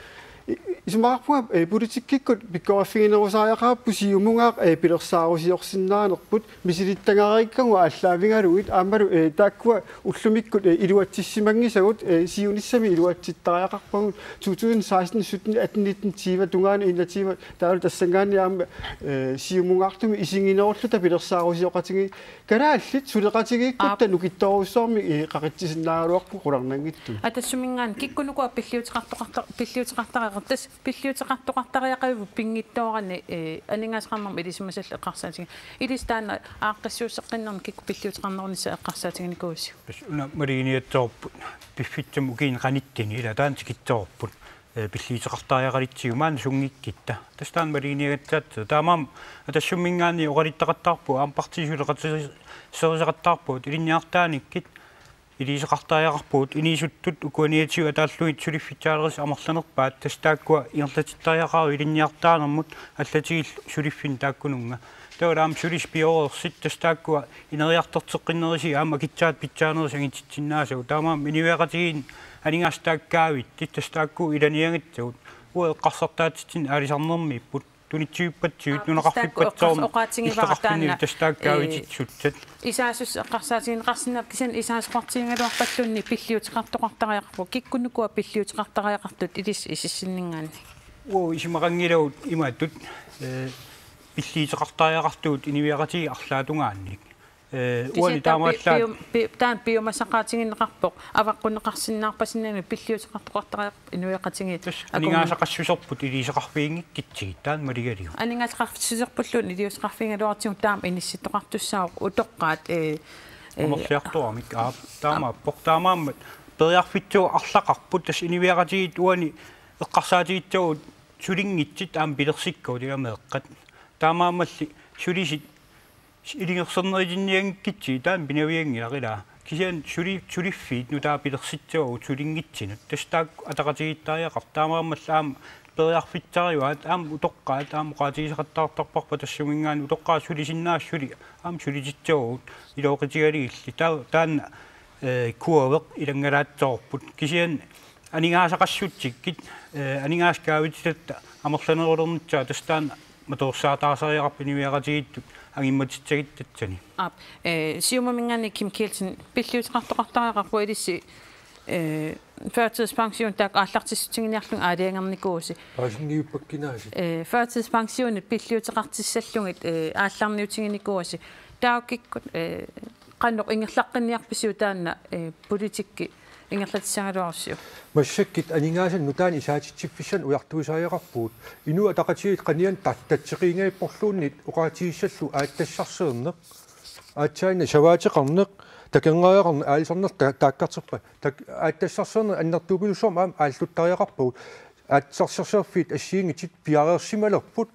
Isumaqarpunga, eh, politikkikkut pikkoriffiginerusariaqarpugut Siumunngaanniit, eh, pilersaarusiorsinnaanerput misilittagariikkagut aallaavigalugit aammalu, eh, taakkua ullumikkut, eh, iluatsissimanngisagut, eh, siunissami iluatsittariaqarpagut to tusind seksten, sytten, atten, nitten, tyve tungaanut enogtyve taavalu tassanngaanniit aamma, eh, Siumunngaartumi isiginerulluta pilersaarusioqatigiikkagut kalaallit suleqatigiikkutta Aap. nukittoorujussuarmik, eh, qaqitsisinnaagaluarpugut qularnanngitsumik. Atassuminngaanniit kikkunuku pilliuteqartoqarta-, pilliuteqartariaqarpugut tassa pilliuteqartoqartariaqarpugut pinngitsoorani, eh, aningaasaqarnermut ilisimasallu eqqarsaatigigatta. Ilissi taanna aaqqissuusseqqinnermi kikkut pilliuteqarnerunissaat eqqarsaatiginikuuisiuk? Tassa una maluginiagassavarput piffissami ukiuni qanittumi ilaa taanna tikittoorput, eh, pilliuteqartariaqalitsigu maanna sunngikkitta. Tassa taanna maluginiagassaagut. Taamaammat Atassuminngaanniit oqaluttaqattaarpugut aamma partiit suleqatiseriaqattaarpagut ilinniartitaanikkut iliuuseqartariaqarpugut inuusuttut ukuaniatigut ataallugit suliffissaalerisut amerlanerpaat tassa taakkua ingerlatittariaqaruit ilinniartitaanermut allatigillu suliffinnut taakkununnga. Taavalu aamma sulisut pioreersut tassa taakkua ineriartorteqqinnerusut aamma akitsaat pitsaanerusut angititsinnaasagut. Taamaammat inuiaqatigiit aningaasat taakku kaavitsut tassa taakku ilaniagassagut. Uagut eqqarsartaatsitsinnut aalisarnermiipput. Tunitsivippassuit, Aa, nunaqarfippassuarnut, tassa taakku eqqars-, oqaatigivara illoqarfinni taanna, tassa taakku ee, kaavitsut sussat. Isaasussat eqqarsaatigineqarsinnaappat kisianni isaasoqartigigaluarpalluunniit pilliuteqartoqartariaqarpugut. Kikkunuku pilliuteqartariaqartut ilissi isissinninngaanniit? Uagut isumaqanngilagut imatut, ee, pilliuteqartariaqartugut inuiaqatigiit arlaatungaannik. Ee, uani kisianni taanna pi-, taamaallaat pium-, pi-, taanna piumasaqaatigineqarpoq, avaqqunneqarsinnaarpasinnaanngilaq pilliuteqartoqartariaqarput inuiaqatigiit. Tassa akornanni- aningaasaqassuserput iliuuseqarfiginngikkutsigit taanna malugalugu. Aningaasaqassuserpulluunniit iliuuseqarfigigaluartigu taama inissittoqartussaavoq utoqqaat, ee, ee, Amerliartoramik, aap, taamaappoq, taamaammat periarfissat arlaqarput tassa inuiaqatigiit uani eqqarsaatigissavagut sulinngitsut aamma pilersikkagut ilaa meeqqat. Taamaammalli sulisut ilungersornerulluinnaanngikkukkit taanna pinavianngilaq ilaa. Kisianni suli-, suliffiit nutaat pilersitsissavagut sulinngitsinnut. Tassa taakku ataqatigiittariaqarput taamaammallu aamma periarfissarivaat aamma utoqqaat aamma oqaatigisaqattaartarparput Atassuminngaanniit utoqqaat sulisinnaasut suli aamma sulititsissavagut ilooqutigalugillu. Taa-, taanna, ee, kurveq ilanngalaatsoorput. Kisianni aningaasaqassutsikkut, ee, aningaasat kaavitsutatta amerlanerulernissaat tassa taanna matoorsaataasariaqarpoq inuiaqatigiittut angumatissaguttassanik. Aap, ee, Siumuminngaanniit Kim Kielsen pilliuteqartoqartariaqarpoq ilissi, ee, førtidspension taakku aallartissutsiginiarlugit aalajangernikuuvusi. Paasinniuppakkinaasit. Ee, førtidspensionit pilliuteqartissallugit, ee, aallarniutiginikuuvusi. Taakku kikkut, ee, qanoq ingerlaqqinniarpisiuk taanna, ee, politikki ingerlatissagaluarussiuk? Massakkut aningaasat nutaanik isaatitsiffissanik ujartuisariaqarpugut. Inuit Ataqatigiit qaniani ta-, tatseqiinngajapporluunniit oqaatigissallugu aatsitassarsiorneq, aatsaannaq savaateqarneq, takornariaqarneq, aalisarneq ta-, taakkartorpaat. Tak-, aatsitassarsiorneq annertuumik suarmi aamma aalluttariaqarpagut. Aatsitassarsiorfiit assigiinngitsut piareersimalerput,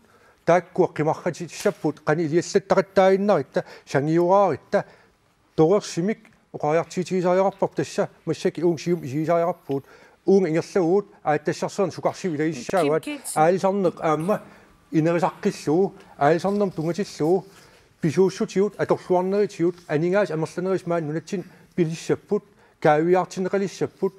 taakkua qimarratissapput, qanoq iliallattaqattaaginnarutta, sangioraarutta, torersumik oqariartuutigisariaqarparput tassa massakkut uunga Siumup isigisariaqarpugut. Uunga ingerlavugut aatsitassarsiorneq sukarsuit ilagissavat. Kim Kielsen. Aalisarneq aamma inerisaqqillugu, aalisarnermut tunngatillugu, pisuussutigut, atorluarnerisigut, aningaasat amerlanerusut maani nunatsinni pilissapput, kaaviiaartinneqalissapput,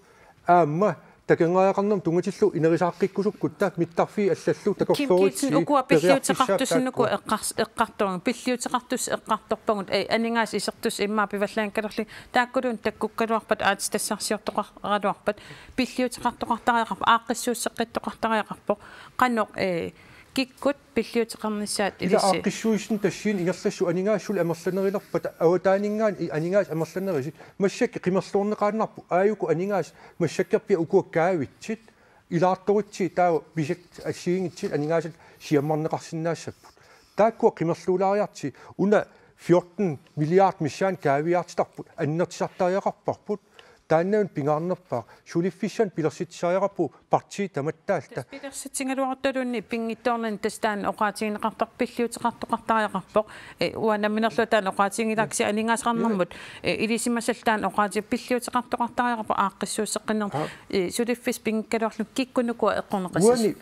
aamma takornariaqarnermut tunngatillugu inerisaaqqikkusukkutta mittarfiit allallu Kim Kielsen, takorloorutsigit ukua periarfissaat pilliuteqartussat uku taakku. Eqqars-, eqqartorpagut, pilliuteqartussat eqqartorpagut, ee, aningaasat isertussat immaqa pivallaanngikkaluarlugit taakkuluunniit takkukkaluarpat aatsitassarsiortoqaraluarpat pilliuteqartoqartariaqarpoq, aaqqissuusseqqittoqartariaqarpoq, qanoq, ee, kikkut pilliuteqarnissaat Ila ilissi. Aaqqissuussineq tassani ingerlassuk aningaasat suli amerlanerulerpata avataaninngaanniit aningaasat amerlanerusut massakkut qimerluorneqaannarput aajuku aningaasat massakkorpiaq ukua kaavitsut ilaartorutsigit taava pisat assigiinngitsut aningaasat siammarneqarsinnaassapput. Taakkua qimerluulaariartigit una fjorten milliard missaani kaaviiaartitarput annertusartariaqarparput. Taannaana pingaarnerpaaq suliffissanik pilersitsisariaqarpugut partiit tamattaalluta. Pilersitsigaluarutaluunniit pinngitsoorani tassa taanna oqaatigineqartarpoq pilliuteqartoqartariaqarpoq. Ee, uanga nammineerlunga taanna oqaatiginngilara kisianni aningaasaqarnermut, ee, ilisimasallu taanna oqaati-, pilliuteqartoqartariaqarpoq aaqqissuusseqqinnermut. Aa. Ee, suliffissaq pinngikkaluarluni kikkunuku eqqorneqassasoq. Uani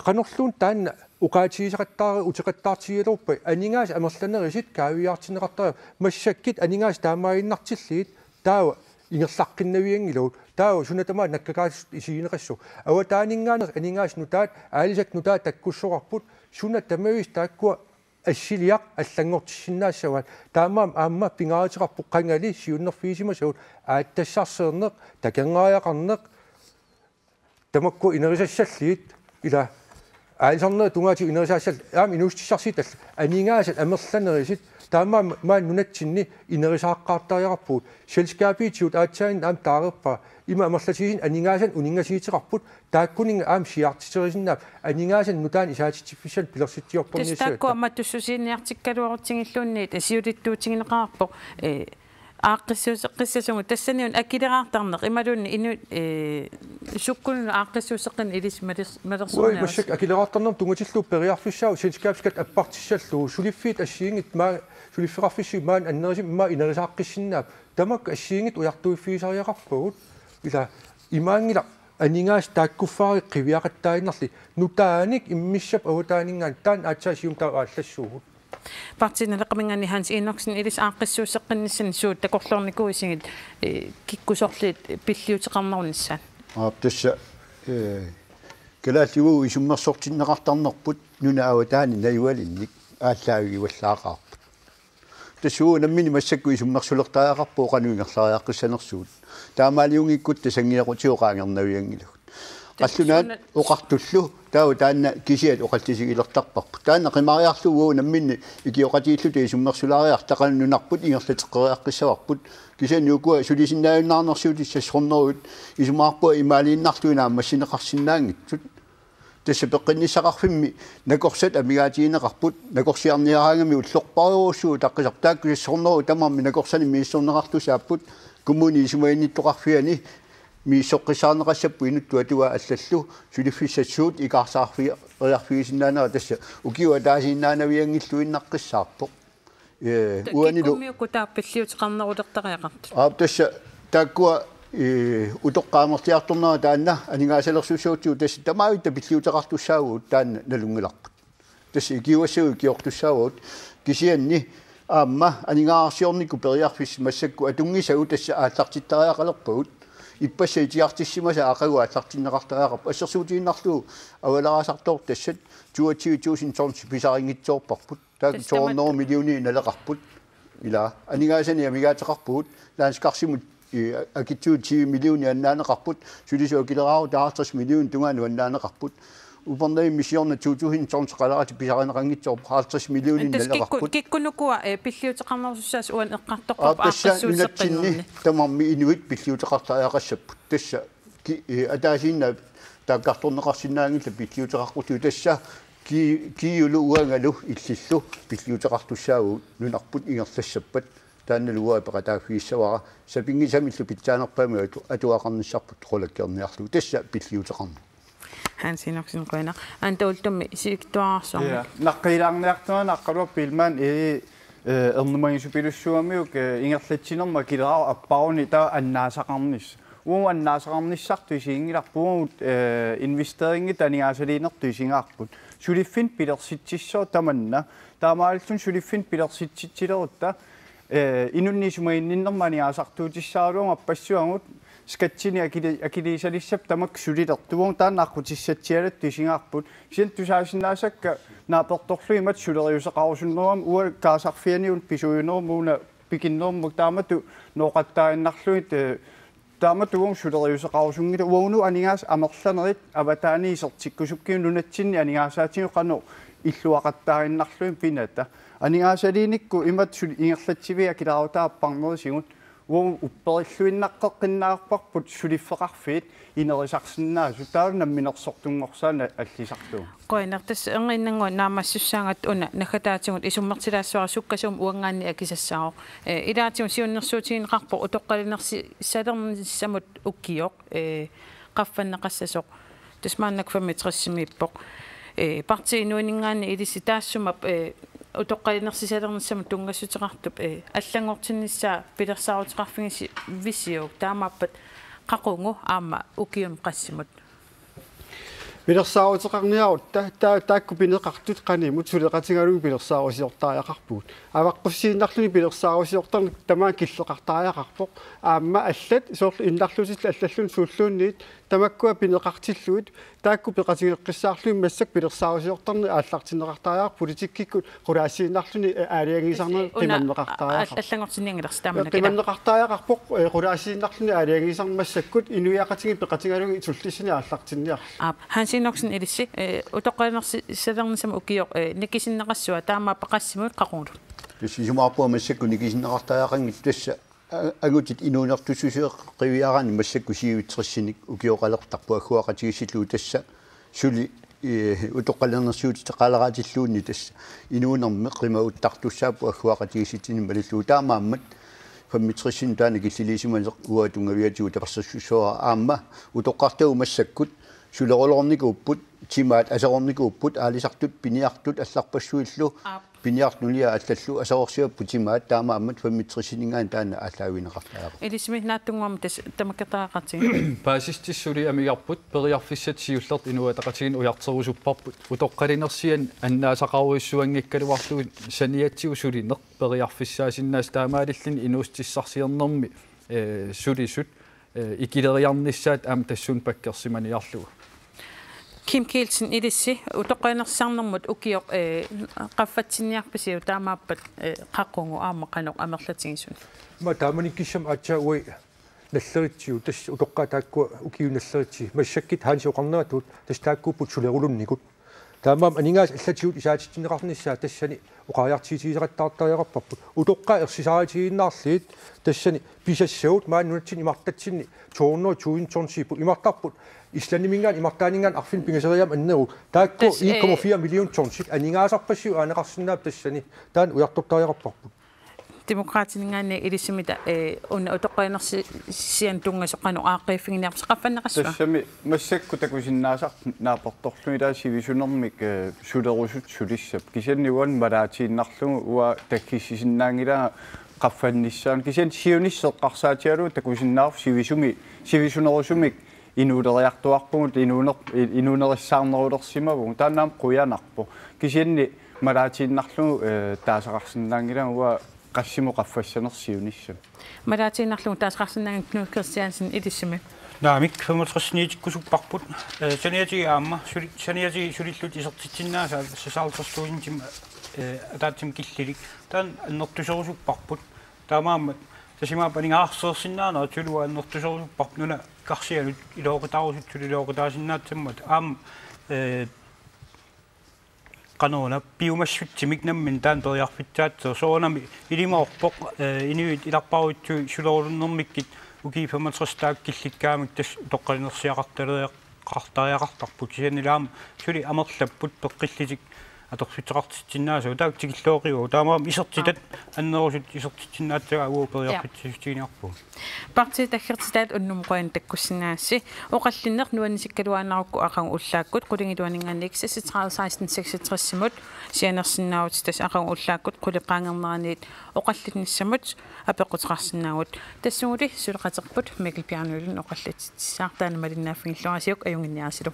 qanorluunniit taanna oqaatigisaqattaar-, uteqattaartigigaluarpat aningaasat amerlanerusut kaaviiaartinneqartariaqarput massakkut aningaasat taamaaginnartillugit taava ingerlaqqinnavianngilagut. Taava suna tamaat nakkakaasut isigineqassaaq. Avataaninngaanneersut aningaasat nutaat, aalisat nutaat takkussoqarput, suna tamaviisa taakkua assiliaq allanngortissinnaassavaat. Taamaammat aamma pingaaruteqarpoq qangali siunnerfigisimasagut, aatsitassarsiorneq, takornariaqarneq, tamakku inerisassallugit, ila aalisarnerit tungaatigut inerisassallugit, aamma inuussutissarsiutit allat, aningaasat amerlanerisut, taamaammat maani nunatsinni inerisaaqqaartariaqarpugut. Selskabiutigut aatsaannguaq aamma taareerpara, ima amerlatigisut aningaasanik uninngasuuteqarput, taakkuninnga aamma siaartiterisinnaapput, aningaasanik nutaanik isaatitsiffissanik pilersitsiortorniassavat. Tassa taakku aamma tussusiiniartikkaluarutsigilluunniit siulittuutigineqarpoq, ee, aaqqissuusseqqissasugut, tassani una akileraartarneq imaluunniit inu-, ee, sukkunut aaqqissuusseqqinneq ilissi maler-, malersorniarsi. Uai, massakkut akileraartarnermut tunngatillugu periarfissaavoq selskabsskat appartissallugu, suliffiit assigiinngitsut maa-, suliffeqarfissuit maani annerusumik immaqa inerisaaqqissinnaavaat, tamakku assigiinngitsut ujartuiffigisariaqarpagut, ila imaanngilaq aningaasat taakkuffaarit qiviaqattaaginnarlugit, nutaanik immissap avataaninngaanniit, taanna aatsaat siumut taava aallassuugut. Partii Naleqqaminngaanniit Hans Enoksen, ilissi aaqqissuusseqqinnissani suut takorloornikuuisigit, ee, kikkut sorliit pilliuteqarnerunissaat? Aap, tassa, ee, kalaallit uagut isummersortinneqartarnerput nunap avataani najugalinnik aallaavigivallaaqaarput. Tassa uagut nammineq massakkut isummersulertariaqarpugut qanoq ingerlariaqqissanersugut. Taamaaliunngikkutta sanngiaqutigut qaangernavianngilagut. Qallunaat oqartullu taava taanna kisiat oqallisigilertarparput. Taanna qimariarlugu uagut nammineq ikioqatigiilluta isummersulaariarluta qanoq nunarput ingerlateqqeriaqqissavarput. Kisianni ukua sulisinnaajunnaarnersiutit seks hundrede isumaqarpunga imaaliinnarluinnaq ammassineqarsinnaanngitsut. Tassa peqqinnissaqarfimmi nakorsat amigaatigineqarput, nakorsiarniaraangamik ullorpassuit utaqqisarput, taakku seks hundrede tamarmik nakorsanik misissorneqartussaapput, kommunip isumaginnittoqarfiani misissoqqissaarneqassapput inuttut atugaat allallu, suliffissat suut ikaarsaarfi-, -riarfigisinnaanera tassa ukiup ataasiinnaanavianngilluinnartussaavoq. Ee, ta-, uanilu kikkummiukkut taava pilliuteqarnerulertariaqartut? Aap, tassa taakkua, ee, utoqqaat amerliartornerat taanna aningaasalersussaavugut, tassa tamatta pilliuteqartussaavugut taanna nalunngilarput. Tassa ikiuassagut ikiortussaavugut, kisianni aamma aningaasarsiornikkut periarfissat massakkut atunngisagut tassa aallartittariaqalerpagut. Ippassaq itigartissimasaq aqagu aallartinneqartariaqarpoq. Assersuutigiinnarlugu avaleraasartoortassat toogtyve tusind tons pisarinngitsoorparput. Taakku tassa tamat- to hundrede millioner naleqarput. Ila, aningaasanik amigaateqarpugut, landskarsimut, ee, akitsuut tyve millioner annaaneqarput, sulisut akileraarut halvtreds millioner tungaanut annaaneqarput. Upernavimmi siorna to tusind tons qaleratik pisarineqanngitsoorput, halvtreds millioner naleqarput. Kikkut-, kikkunuku, ee, pilliuteqarnerusussaasut uani eqqartorput? Aap, tassa nunatsinni aaqqissuusseqqinnermi tamarmik inuit pilliuteqartariaqassapput. Tassa ki-, ee, ataasiinnaq taakkartorneqarsinnaanngillat pilliuteqaqqutigut, tassa ki-, kiiulu uangalu illillu pilliuteqartussaavugut nunarput ingerlassappat. Taannalu uanga peqataaffigissavara, sapinngisamillu pitsaanerpaamik atu-, atugaqarnissarput qulakkeerniarlugu. Tassa pilliuteqarneq. Hans Enoksen, qujanaq. Anda Uldum, isiktuararsuarmik. Ja, naqqiilaarniartunga naqqaluarput Biilmann, ee, ee, ernumagisoq pilussuumiuk, ee, ingerlatsinermut akileraarut apparuni taava annaasaqarnissaq. Uagut annaasaqarnissartut isiginngilarput, uagut, ee, investeringit aningaasaliinertut isigaarput. Suliffinnik pilersitsissooq tamanna. Taamaalilluni suliffinnik pilersitsitsilerutta, ee, inunnik isumaginninnermut aningaasartuutissaralugu appassuagut skatsinik akili-, akiliisalissappat tamakku sulilertut, uagut taanna aqqutissatsialattut isigaarput. Kisianni tusaasinnaasakka naapertorlugit imatut suleriuseqarusunnerugamik, uanga kaasarfianiuna pisuujunerummik una pikinnerummagu, taamatut nooqattaaginnarlugit, ee, taamatut uagut suleriuseqarusunngillat, uagut aningaasat amerlanerit avataaniit isertikkusukkigut nunatsinni aningaasaatigut qanoq illuaqattaaginnarlugit pinata. Aningaasaliinikkut imatut suli ingerlatsiviit akileraarutaat apparnerisigut, uagut upperilluinnaqqeqqinnaavarput suliffeqarfiit inerisarsinnaasut, taava namminersortunngorsaaneq allisarlugu. Qujanaq, tassa erniinnannguaq naammassussaagatta una naggataatigut isummertilaassavara, sukkasuumik uanngaanniit akisassaavoq. Ee, ilaatigut siunnersuutigineqarpoq utoqqalinersisalernissamut ukioq, ee, qaffanneqassasoq. Tassa maannakkut femogtresimiippoq. Ee, Partii Inuuninngaanniit ilissi taassuma, ee, utoqqalinersisalernissamut tunngassuteqartup, ee, allanngortinnissaa pilersaaruteqarfigisi-, -visiuk, taamaappat qaqugu aamma ukiumut qassimut? Pilersaaruteqarniarutta ta-, taakku pineqartut qanimut suleqatigalugit pilersaarusiortariaqarpugut. Avaqqussuinnarluni pilersaarusiortarneq tamaat killeqartariaqarpoq. Aamma allat soorlu innarluutillit allalluunniit suulluunniit tamakkua pineqartillugit taakku peqatigeqqissaarlugit massakkut pilersaarusiortarneq aallartinneqartariaqarpoq politikkikkut qulaasiinnarluni aalajangiisarneq qimanneqartariaqarpoq. Allanngortinnianngilarsi taamanikkut. Qimanneqartariaqarpoq, eh, qulaasiinnarluni aalajangiisarneq massakkut inuiaqatigiit peqatigalugit sullissanik aallartinniarlugit. Aap, Hans Enoksen ilissi, eh, utoqqalinersisalernissamut ukioq, eh, nikisinneqassua taamaappat qassimut qaqugulu? Tassa isumaqarpunga massakkut nikisinneqartariaqanngitsoq tassa a-, angutit inuunertussuseq qiviaraanni massakkut syvogtresinik ukioqalertarpoq agguaqatigiissillugu tassa suli, eh, utoqqalinersiuteqaleratilluunniit tassa inuunermi qimaguttartussaapput agguaqatigiissitsinni malillugu taamaammat femogtresinik taanna killiliisimaneq uanga tunngaviatigut tapersersussavara aamma utoqqartagut massakkut suleruloornikuupput, timaat aserornikuupput, aalisartut piniartut allarpassuillu, aap, piniartut nuliat allallu aserorsivapput timaat taamaammat femogtresininngaanniit taanna aallaavigineqartariaqarpoq. Ilissi naatsunnguamik tassa tamakkertariaqartigu. Paasissutissat suli amigarput, periarfissat siullertut Inuit Ataqatigiinni ujartorusupparput. Utoqqalinersianik annaasaqarujussuanngikkaluarlugu saniatigut sulineq periarfissaasinnaasut taamaalilluni inuussutissarsiornermi, eh, sulisut, eh, ikileriarnissaat aamma tassuuna pakkersimaniarlugu. Kim Kielsen ilissi utoqqalinersisalernermut ukioq, eh, qaffatsinniarpisiuk taamaappat, eh, qaqugu aamma qanoq amerlatigisut? Aamma taamanikkut kisianni aatsaat uagut nalleritsigut tassa utoqqaat taakkua ukiut nallerittut massakkut Hansi oqarneratut tassa taakkuupput sulerulunnikut. Taamaammat aningaasat allatigut isaatitsinneqarnissaat tassani oqariartuutigineqartariaqarparput. Utoqqaat ersisaarutigiinnarlugit tassani pisassagut maani nunatsinni imartatsinni to hundrede tusind tonsiupput imartarput Islandiminngaanniit imartaaninngaanniit arfineq-pingasoriaammik anneruvoq. Taakku tassa, eh, en komma fire million tonsit aningaasarpassui aaneqarsinnaapput tassani. Taanna ujartortariaqarparput. Demokraatininngaanniit ilissimi ta-, eh, una utoqqalinersisaanut tunngasoq qanoq aaqqiiffiginiarpisi qaffanneqassua? Tassami massakkut takusinnaasarput naapertorlugit taava sivisunermik, eh, sulerusutut sulissap. Kisianni uani malaatiinnarlugu uanga takkussisinnaanngilanga qaffannissaanut. Kisianni siunissaq eqqarsaatigalugu takusinnaavarput sivisumi, sivisunerusumik inuuleriartuarpugut, inuuner-, inuunerissaarnerulersimavugut. Taanna aamma qujanarpoq. Kisianni malaatiinnarlugu, eh, taasaqarsinnaanngilanga uanga qassimut qaffassanersoq siunissami. Malaatiinnarlugu taasaqarsinnaanngilaq Knud Kristiansen ilissimi. Naamik, femogtresiniitikkusupparput. Eh, saniatigut aamma suli-, saniatigut sulillutik isertitsinnaasaat seksoghalvtreds tusind, eh, ataatsimut killilik. Taanna annertuserusupparput. Taamaammat tassa imaappoq aningaasarsiorsinnaaneq suli uanga annertuserusupparput nunap karsianut ilooqataarusutut suli ilooqataasinnaassammat. Aamma, eh, qanoruna piumassutsimik nammineq taanna periarfissaatsoq soorunami ilimaarpoq, eh, inuit ilarpaarujussuit sulerulunnermikkit ukiut femogtres taakku killikkaangamik tassa utoqqalinersiaqartariaqartarput kisianni aamma suli amerlapput peqqillutik atorfissaqartitsinnaasagut taakku tikilluaqqivagut taamaammat isertitat annerusut isertitsinnaassagaa uagut periarfissaatiginiarpugut. Partiit aggertitaat unnummut qujanaq takkussinnaassi. Oqallinneq nuannisikkaluaannarukku aqagu ullaakkut qulingiluaninngaanniit seksogtredive seksten seksogtres-imut sianersinnaavutit tassa aqagu ullaakkut qulit qaangerneraniit oqallinnissamut apeqquteqarsinnaavugut. Tassaguli suleqaterput Mikkel Bjarnø Lund oqallitsitsissaaq taanna malinnaaffigilluarisiuk ajunnginniarisilu.